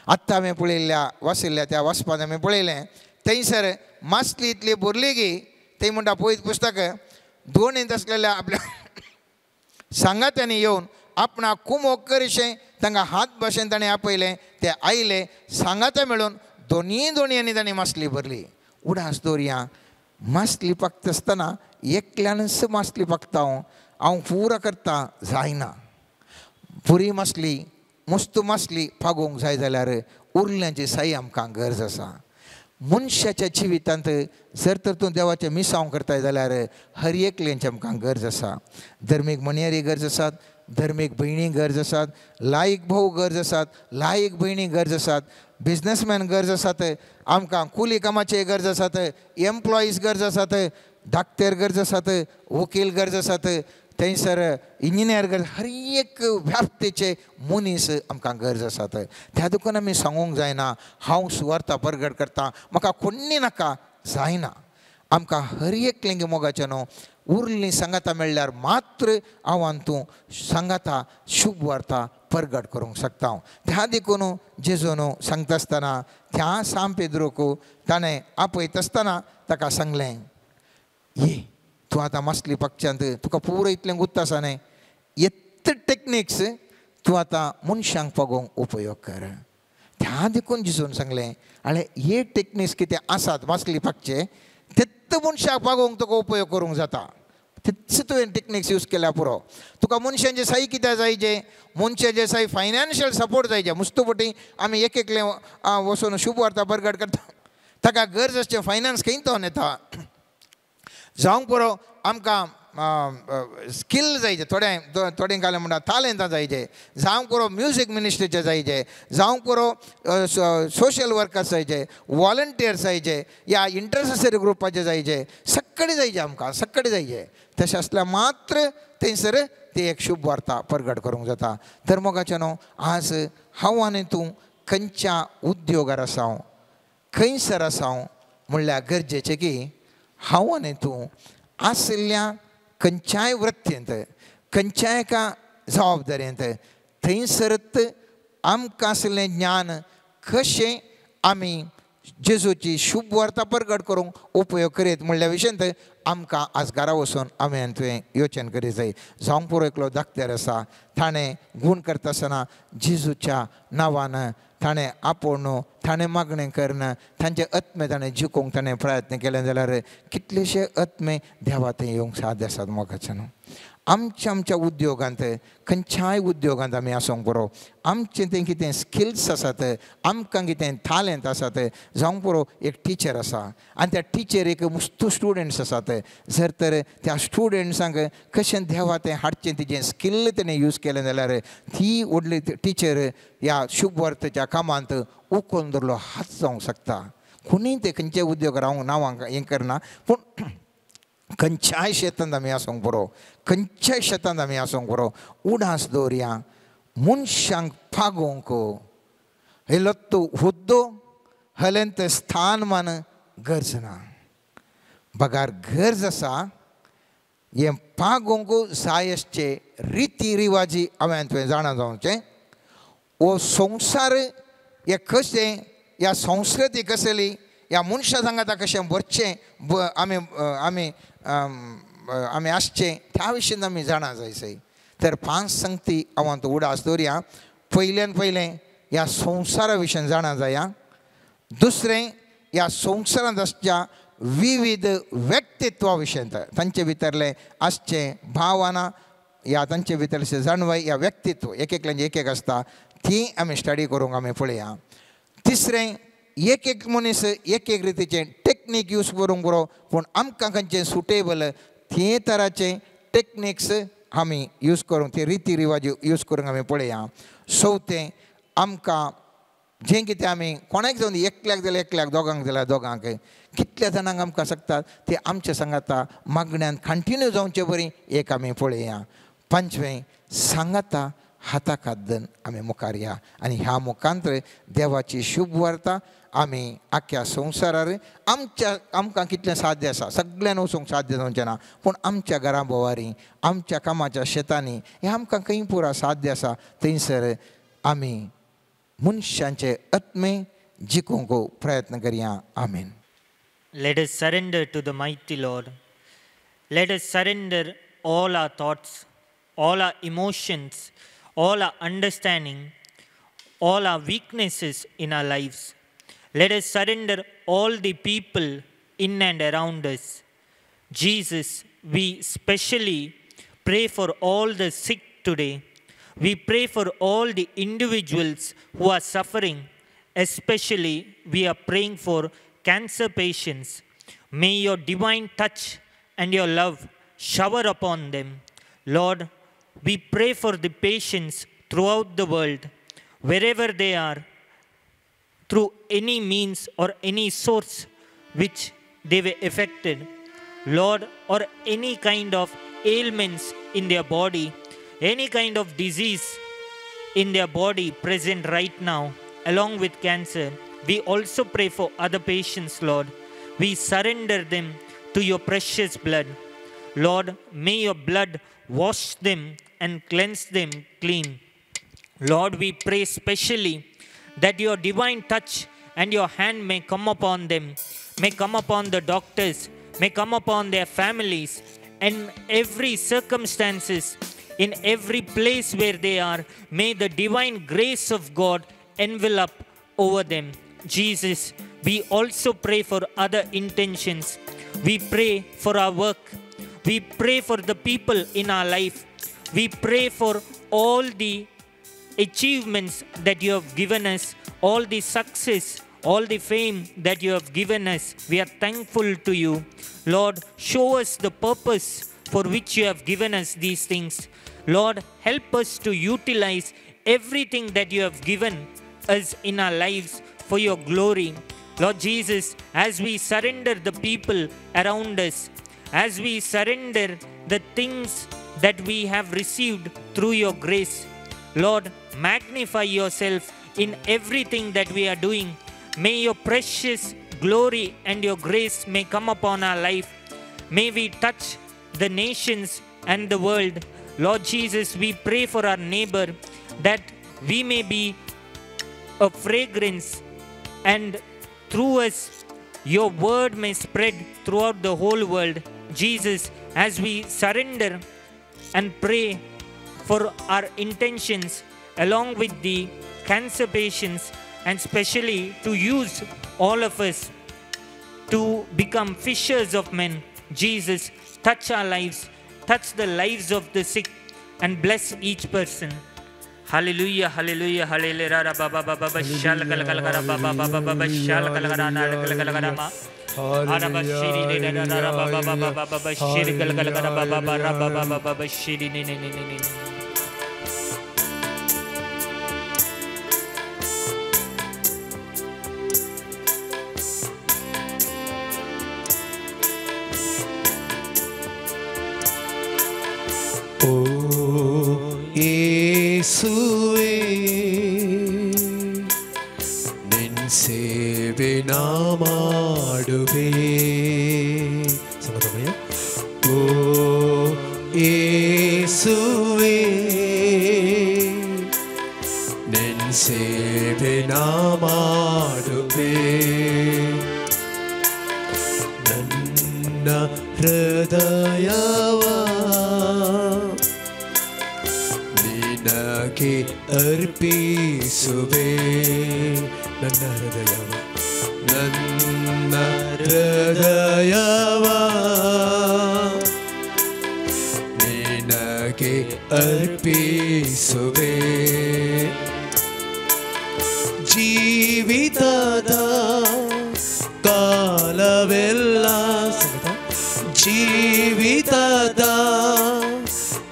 आत्तां हांवें पळयल्ल्या वाचिल्ल्या त्या वाचपांत हांवें पळयलें थंयसर मासली इतली भरली की थंय म्हणटा पळयत पुस्तक दोनींत आसलेल्या आपल्या सांगात्यांनी येवन आपणाक कुमोक करिशें तांकां हात भाशेन ताणें आपयलें ते आयले सांगाता मेळून दोनीय दोणयांनी ताणें मासली भरली. उडास दवरया मासली पाकता आसतना एकल्यानच मासली पाकता हांव हांव पुरो करता जायना. पुरी मासली मुस्त मासली पागोवंक जाय जाल्यार उरल्यांची साई आमकां गरज आसा. मनशाच्या जिवितांत जर तर तूं देवाचें मिसांव करताय जाल्यार हर एकल्यांची आमकां गरज आसा. धर्मीक म्हणयारी गरज आसात, धर्मीक भयणी गरज आसात, लायक भाव गरज आसात, लायक भयणी गरज आसात, बिजनसमॅन गरज आसात, आमकां कुली कामाचे गरज आसात, एम्प्लॉईज गरज आसात, डाक्टर गरज आसात, वकील गरज आसात, थंयसर इंजिनियर गरज, हर एक व्याप्तीचे मनीस आमकां गरज आसात. त्या देखून आमी सांगूंक जायना हांव सुवार्था परगट करता म्हाका कोण्णी नाका जायना. आमकां हर एकलें मोगाचें न्हू उरलीं सांगाता मेळ्ळ्यार मात्र हांव तूं सांगाता शुभ वार्ता परगट करूंक शकता हांव. त्या देखून जेजून सांगता आसतना त्या सांत पेद्रूक ताणें आपयता आसतना ताका सांगलें ये तूं आतां मासली पाकच्यांत तुका पुरो इतलें गुत्त आसा न्ही येत टॅक्निक्स तूं आतां मनशांक पगोवंक उपयोग कर. त्या देखून जेजून सांगलें आनी हे टॅक्निक्स कितें आसात मासली पाकचे तेत्त मनशाक पागोवंक तुका उपयोग करूंक जाता. तितच तुवें टॅक्निक्स यूज केल्यार पुरो. तुका मनशांचे साई कित्याक जाय जे मनशाचे साई फायनान्शियल सपोर्ट जाय जे मुस्तुपटी आमी एक एकलें वचून शुभ वार्ता परगट करता ताका गरज आसचें फायनान्स खंय तो येता जावंक पुरो. आमकां स्किल जायचे थोडे थोडे घालें म्हणटा तालेंतां जायचे जावंक पुरो म्युजीक मिनिस्ट्रीचे जायचे जावंक पुरो सोशल वर्कर्स जायचे वॉलंटियर्स जायचे या इंटरसेसरी ग्रुपाचे जायचे सगळे जायचे आमकां सगळे जायचे. तशें आसल्यार मात्र थंयसर ती एक शुभ वार्ता परगट करूंक जाता. तर मोगाचें न्हू आज हांव आनी तूं खंयच्या उद्योगार आसा हांव खंयसर आसा हांव म्हणल्यार गरजेचें की हांव आनी तूं आशिल्ल्या खंयच्याय वृत्तींत खंयच्याय एका जबाबदारेंत थंयसरत आमकां आशिल्लें ज्ञान कशें आमी जेजूची शुभ वार्ता परगट करूंक उपयोग करीत म्हणल्या विशयांत आमकां आज घरा वचून आमी आनी तुवें योचन करीत जाय. जावंक पुरो एकलो धाकतेर आसा ताणें गूण करता आसतना जेजूच्या नांवान ताणें आपोवन ताणें मागणें करून तांचे आत्मे ताणें जिखूंक ताणें प्रयत्न केले जाल्यार कितलेशे आत्मे देवा थंय येवंक साध्य आसात. मोगाचें न्हू आमच्या आमच्या उद्योगांत खंयच्याय उद्योगांत आमी आसूंक पुरो आमचें तें कितें स्किल्स आसात आमकां कितें तालेंत आसात. जावंक पुरो एक टिचर आसा आनी त्या टिचरीक मुस्तू स्टुडंट्स आसात जर तर त्या स्टुडंट्सांक कशें देवा तें हाडचें तिजें स्किल तेणें यूज केलें जाल्यार ती व्हडली टिचर ह्या शुभ वार्तेच्या कामांत उखलून धरलो हात जावंक शकता. कोणीय ते खंयचे उद्योग रावंक नांवांक हें करना पूण खंयच्याय शेतांत आमी आसूंक पुरो खंयच्याय शेतांत आमी आसूंक पुरो उडास दवरया मनशांक पागोवंक हेलो हुद्दो हलेंत स्थान मान गरज ना बगार गरज आसा हें पागोवंक जाय आसचे रिती रिवाजी हांवें तुवें जाणा जावचें. हो संवसार हे कशें ह्या संस्कृती कसली ह्या मनशा सांगाता कशें भरचें आमी आमी आमी आसचें त्या विशीं आमी जाणा जाय. तर पांच संगती हांव उडास दवरया. पयल्यान पयलें ह्या संवसारा विशीं जाणा जाया. दुसरें ह्या संवसारांत आसच्या विविध व्यक्तित्वा विशयंत तांचे भितरलें आसचें भावना या तांचे भितरलें जाणवय या व्यक्तित्व एक एकल्यांचें एक एक आसता ती आमी स्टडी करूंक आमी पळया. तिसरें एक एक मनीस एक एक रितीचें टेक्नीक यूज करूंक बरो पूण आमकां खंयचें सुटेबल ते तराचें टेक्निक्स आमी यूज करूंक ते रिती रिवाज यूज करूंक आमी पळया. चवथें आमकां जें कितें आमी कोणाक जावन एकल्याक जाल्यार एकल्याक दोगांक जाल्यार दोगांक कितल्या जाणांक आमकां शकतात ते आमच्या सांगाता मागण्यान कंटिन्यू जावचे बरी एक आमी पळया. पांचवें सांगाता हाता काद्दन आमी मुखार या आनी ह्या मुखांतर देवाची शुभ वार्ता आमी आख्ख्या संवसारार आमच्या आमकां कितलें साध्य आसा सगळ्यान वचूंक साध्य जावचें ना पूण आमच्या घरा भोवारी आमच्या कामाच्या शेतांनी हें आमकां खंय पुरा साध्य आसा थंयसर आमी मनशांचे आत्मे जिखूंक प्रयत्न करया. आमेन. Let us surrender to the mighty Lord. Let us surrender all our thoughts, all our emotions, all our understanding, all our weaknesses in our lives. Let us surrender all the people in and around us. Jesus, we specially pray for all the sick today. We pray for all the individuals who are suffering. Especially, we are praying for cancer patients. May your divine touch and your love shower upon them. Lord, we pray for the patients throughout the world, wherever they are, through any means or any source which they were affected, Lord, or any kind of ailments in their body, any kind of disease in their body present right now, along with cancer. We also pray for other patients, Lord. We surrender them to your precious blood. Lord, may your blood wash them and cleanse them clean. Lord, we pray specially that your divine touch and your hand may come upon them, may come upon the doctors, may come upon their families, and every circumstances, in every place where they are, may the divine grace of God envelop over them. Jesus, we also pray for other intentions. We pray for our work. We pray for the people in our life. We pray for all the achievements that you have given us, all the success, all the fame that you have given us. We are thankful to you. Lord, show us the purpose for which you have given us these things. Lord, help us to utilize everything that you have given us in our lives for your glory. Lord Jesus, as we surrender the people around us, as we surrender the things that we have received through your grace, Lord, magnify yourself in everything that we are doing. May your precious glory and your grace may come upon our life. May we touch the nations and the world. Lord Jesus, we pray for our neighbor that we may be a fragrance, and through us your word may spread throughout the whole world. Jesus, as we surrender and pray for our intentions along with the cancer patients, and especially to use all of us to become fishers of men. Jesus, touch our lives, touch the lives of the sick, and bless each person. Hallelujah, hallelujah, hallelujah. Ba ba ba ba ba shala kala kala kala ba ba ba ba ba ba shala kala kala na kala kala kala ma. Araba shiri ne na na ba ba ba ba ba ba shiri kala kala kala ba ba ba ra ba ba ba ba ba shiri ne ne ne ne ne. ಯೇಸುವೇ ನಿನ್ ಸೇವೆ ನಾ ಮಾಡುವೆ. ಸಮಯ ಓ ಯೇಸುವೇ ನಿನ್ ಸೇವೆ ನಾ ಮಾಡುವೆ. ನನ್ನ ಹೃದಯವ ನಿನಗೆ ಅರ್ಪಿಸುವೆ. ನನ್ನ ಹೃದಯವ ನನ್ನ ಹೃದಯವ ನಿನಗೆ ಅರ್ಪಿಸುವೆ. ಜೀವಿತದ ಕಾಲವೆಲ್ಲ, ಜೀವಿತದ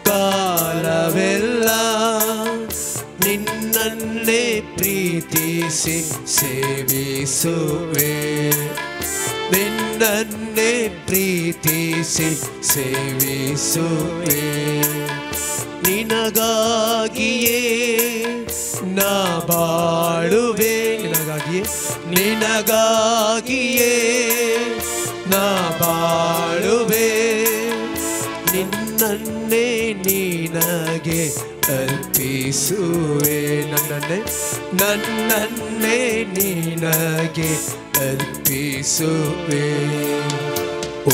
ಕಾಲವೆಲ್ಲ ನಿನ್ನನ್ನೇ ಪ್ರೀತಿಸಿ ಸೇವಿಸುವೆ, ನಿನ್ನನ್ನೇ ಪ್ರೀತಿಸಿ ಸೇವಿಸುವೆ. ನಿನಗಾಗಿಯೇ ನಾ ಬಾಳುವೆ, ನಿನಗಾಗಿಯೇ, ನಿನಗಾಗಿಯೇ ನಾ ಬಾಳುವೆ, ನಿನ್ನನ್ನೇ ನಿನಗೆ ಅರ್ಪಿಸುವೆ, ನನ್ನನ್ನೇ, ನನ್ನನ್ನೇ ನಿನಗೆ ಅರ್ಪಿಸುವೆ.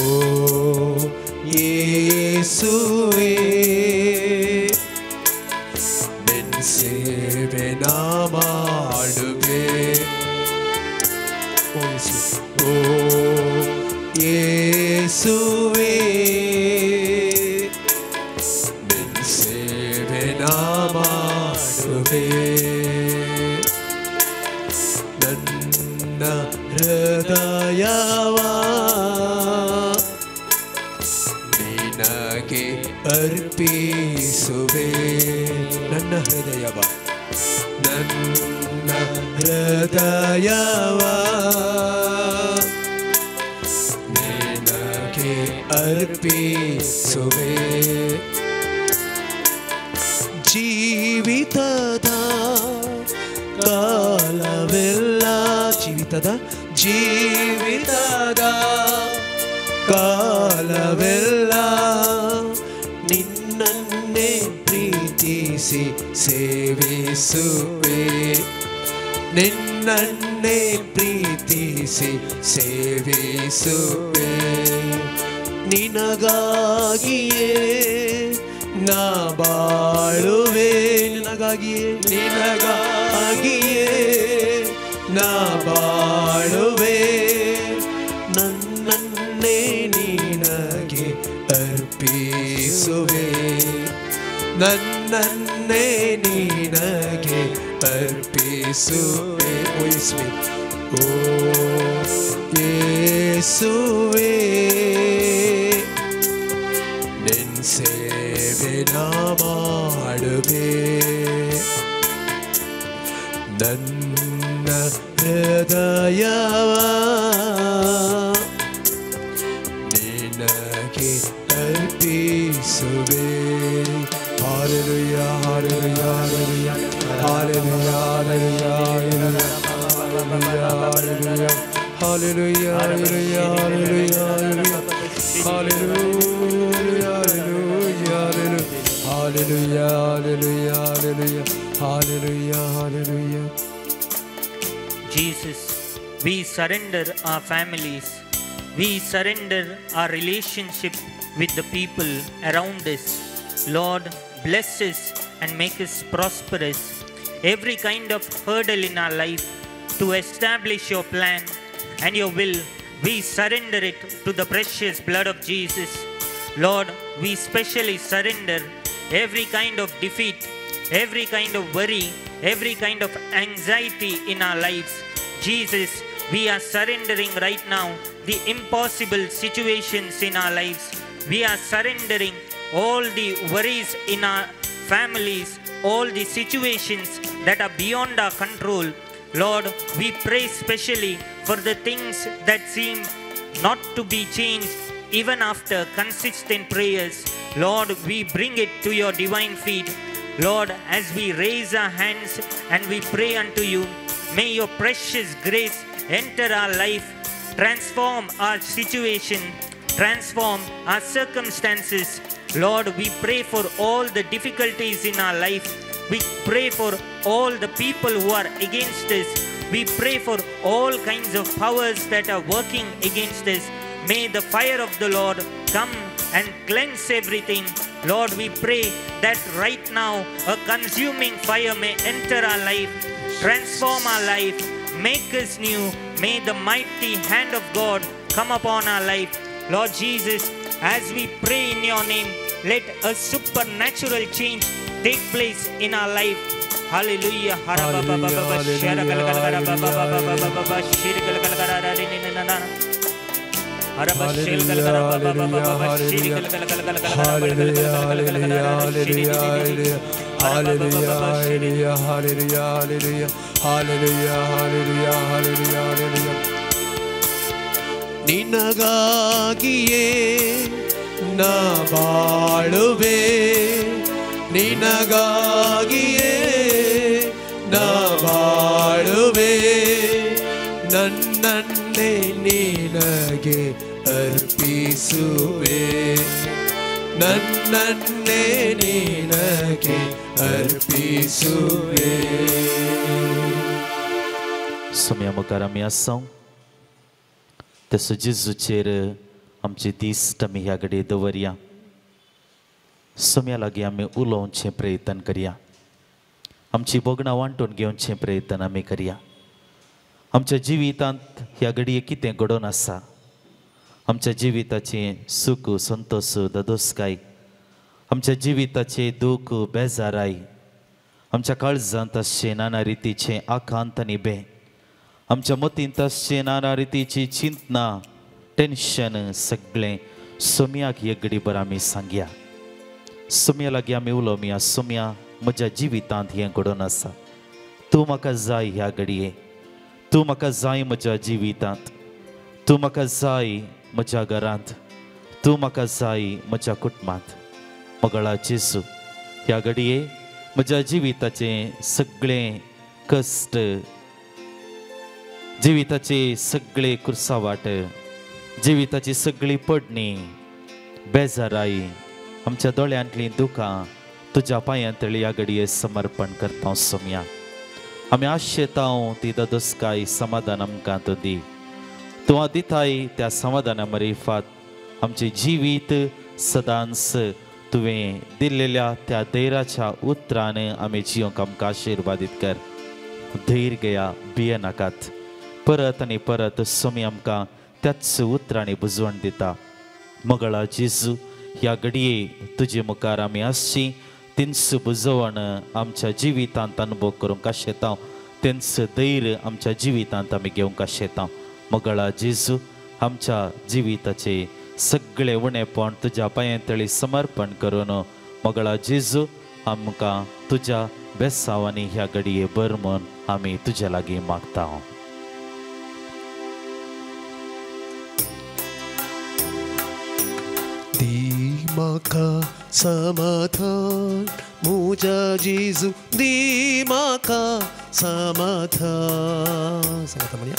ಓ ಯೇಸುವೇ, ನಿನ್ನ ಸೇವೆ ನಾ ಮಾಡುವೆ. ಓ ಯೇಸುವೆ, ಓ ಯೇಸುವೇ, ನಿನ್ನ ಸೇವೆ ನಾ ಮಾಡುವೆ. ನನ್ನ ಹೃದಯವ ನಿನಗೆ ಅರ್ಪಿಸುವೆ, ನನ್ನ ಹೃದಯವ, ನನ್ನ ಹೃದಯವ ನಿನಗೆ ಅರ್ಪಿಸುವೆ. ಜೀವಿತದ ಕಾಲವೆಲ್ಲ, ಜೀವಿತದ, ಜೀವಿತದ ಕಾಲವೆಲ್ಲ ನಿನ್ನನ್ನೇ ಪ್ರೀತಿಸಿ ಸೇವಿಸುವೆ, ನಿನ್ನನ್ನೇ ಪ್ರೀತಿಸಿ ಸೇವಿಸುವೆ. ನಿನಗಾಗಿಯೇ ನಾ ಬಾಳುವೆ, ನಿನಗಾಗಿಯೇ, ನಿನಗಾಗಿಯೇ ನಾ ಬಾಳುವೆ, ನನ್ನನ್ನೇ ನಿನಗೆ ಅರ್ಪಿಸುವೆ, ನನ್ನನ್ನೇ ನಿನಗೆ ಅರ್ಪಿಸುವೆ. ಓ ಯೇಸುವೆ, ಓ ಯೇಸುವೇ, ನಿನ್ನ ಸೇವೆ ನಾ ಮಾಡುವೆ. ನನ್ನ ಹೃದಯವ ನಿನಗೆ ಅರ್ಪಿಸುವೆ. Hallelujah, hallelujah, hallelujah, hallelujah, hallelujah, hallelujah, hallelujah, hallelujah, hallelujah, hallelujah, hallelujah, hallelujah, hallelujah. Jesus, we surrender our families. We surrender our relationship with the people around us. Lord, bless us and make us prosperous. Every kind of hurdle in our life to establish your plan and your will, we surrender it to the precious blood of Jesus. Lord, we specially surrender every kind of defeat, every kind of worry, every kind of anxiety in our lives. Jesus, we are surrendering right now the impossible situations in our lives. We are surrendering all the worries in our families, all the situations that are beyond our control. Lord, we pray specially for the things that seem not to be changed even after consistent prayers. Lord, we bring it to your divine feet. Lord, as we raise our hands and we pray unto you, may your precious grace enter our life, transform our situation, transform our circumstances. Lord, we pray for all the difficulties in our life. We pray for all the people who are against us. We pray for all kinds of powers that are working against us. May the fire of the Lord come and cleanse everything. Lord, we pray that right now a consuming fire may enter our life, transform our life, make us new, May the mighty hand of God come upon our life. Lord Jesus, as we pray in your name, let a supernatural change take place in our life. Hallelujah. Hallelujah, hallelujah, hallelujah, hallelujah, hallelujah, hallelujah, hallelujah. ನಿನಗಾಗಿಯೇ ನಾ ಬಾಳುವೆ, ನಿನಗಾಗಿಯೇ ನಾ ಬಾಳುವೆ, ನನ್ನನ್ನೇ ನಿನಗೆ ಅರ್ಪಿಸುವೆ, ನನ್ನನ್ನೇ ನಿನಗೆ ಅರ್ಪಿಸುವೆ. सोम्या मुखार आमी आसा तसो जेजूचेर आमची दिश्ट आमी ह्या घडये दवरया. सोम्या लागीं आमी उलोवचें प्रयत्न करया, आमची भोगणां वांटून घेवचें प्रयत्न आमी करया. आमच्या जिवितांत ह्या घडये कितें घडोवन आसा, आमच्या जिविताचें सूख संतोश ददोसकाय, आमच्या जिविताचें दूख बेजाराय, आमच्या काळजांत आसचें नाना रितीचें आकांत आनी बें, आमच्या मतींत आसचें नाना रितीची चिंतना टेन्शन सगळें सोम्याक एक घडीभर आमी सांगया. सोम्या लागीं आमी उलोवया, सोम्या म्हज्या जिवितांत हें घडोवन आसा, तूं म्हाका जाय ह्या घडये, तूं म्हाका जाय म्हज्या जिवितांत, तूं म्हाका जाय म्हज्या घरांत, तूं म्हाका जाय म्हज्या कुटुंबांत. मगळा जेजू ह्या घडये म्हज्या जिविताचें सगळें कश्ट, जिविताचे सगळे कुर्सावाट, जिविताची सगळी पडणी बेजाराय, आमच्या दोळ्यांतलीं दुकां तुज्या पांयांतली ह्या घडये समर्पण करता. सोम्या आमी आशेता ती ददोसकाय समाधान आमकां तूं दी, तूं दिताय त्या समाधाना मरिफात आमचें जिवीत सदांच तुवें दिल्लेल्या त्या धैर्याच्या उतरान आमी जियोंक आमकां आशिर्वादीत कर. धैर्य घेया, भियेनाकात. परत आनी परत सोमी आमकां त्याच उतरांनी बुजवण दिता. मगळा जेजू ह्या घडये तुजे मुखार आमी आसची तेंच बुजवण आमच्या जिवितांत अनुभव करूंक आशेता, तेंच धैर्य आमच्या जिवितांत आमी घेवंक आशेता. मगळा जेजू आमच्या जिविताचे सगळे उणेपण तुज्या पांयांतळी समर्पण करून मगळा जेजू आमकां तुज्या बेसावांनी ह्या घडये भर म्हूण आमी तुज्या लागीं मागता. दी म्हाका समाधान म्हज्या जेजू, दी म्हाका समाधान. समाधान म्हणया.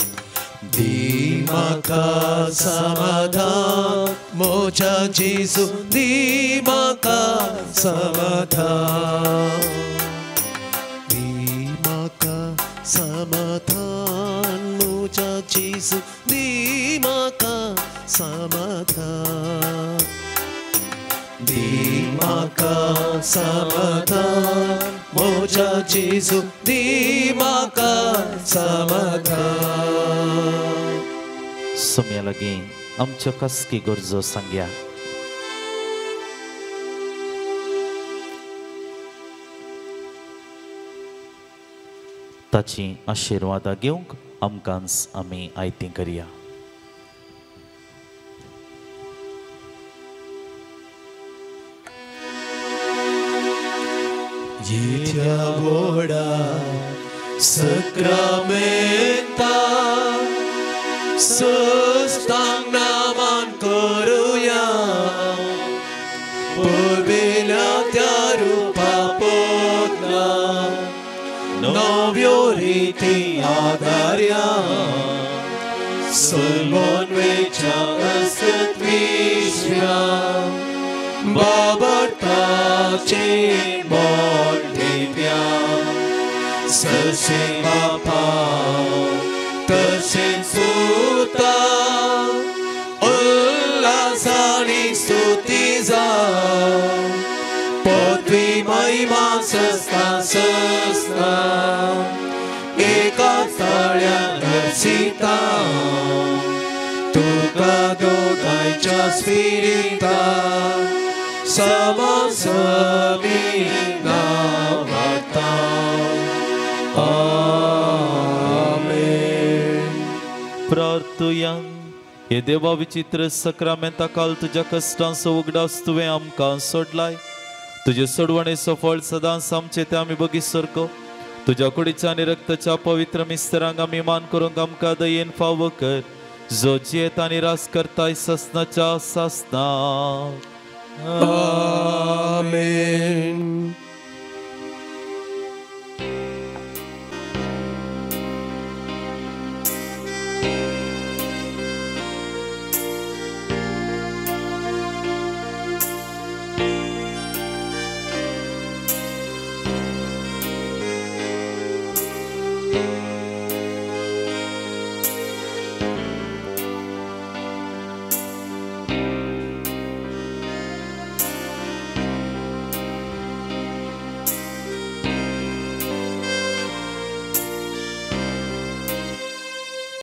दी म्हाका समाधान म्हज्या जेजू, दी म्हाका समाधान, दी म्हाका समाधान म्हज्या जेजू, दी म्हाका समाधान, दी म्हाका समाधान म्हज्या जेजू, दी म्हाका समाधान. सोम्या लागीं आमच्यो खासगी गरजो सांगया. ताची आशिर्वादां घेवंक आमकांच आमी आयतीं करया. येत्या व्हडा सक्रामेंता सस्तांग नामान करुया, पळयल्या त्या रुपा बदला नव्यो रिती आदार्या, सलमोनवेच्या अस्तित्विश्व्या बाबडताचे मोठेप्या, ससे बापा तसे सुता उल्हासानी स्तुती जा, पदवी महिमा सस्ता सस्ता एका तळ्या नरसीता. मागिता तुका दोगांयच्या स्पिरिता समासमी नांवाता. आमेन. प्रार्थुया. हे देवा विचित्र सक्रामेंता काल तुज्या कश्टांचो उगडास तुवें आमकां सोडलाय. तुजे सोडवणेचो फळ सदांच आमचे ते आमी बगी सारको तुज्या कुडीच्या आनी रक्ताच्या पवित्र मिस्तरांक आमी मान करूंक आमकां दयेन फावो कर, जो जियेत आनी रास करताय ससनाच्या सासना. आमेन.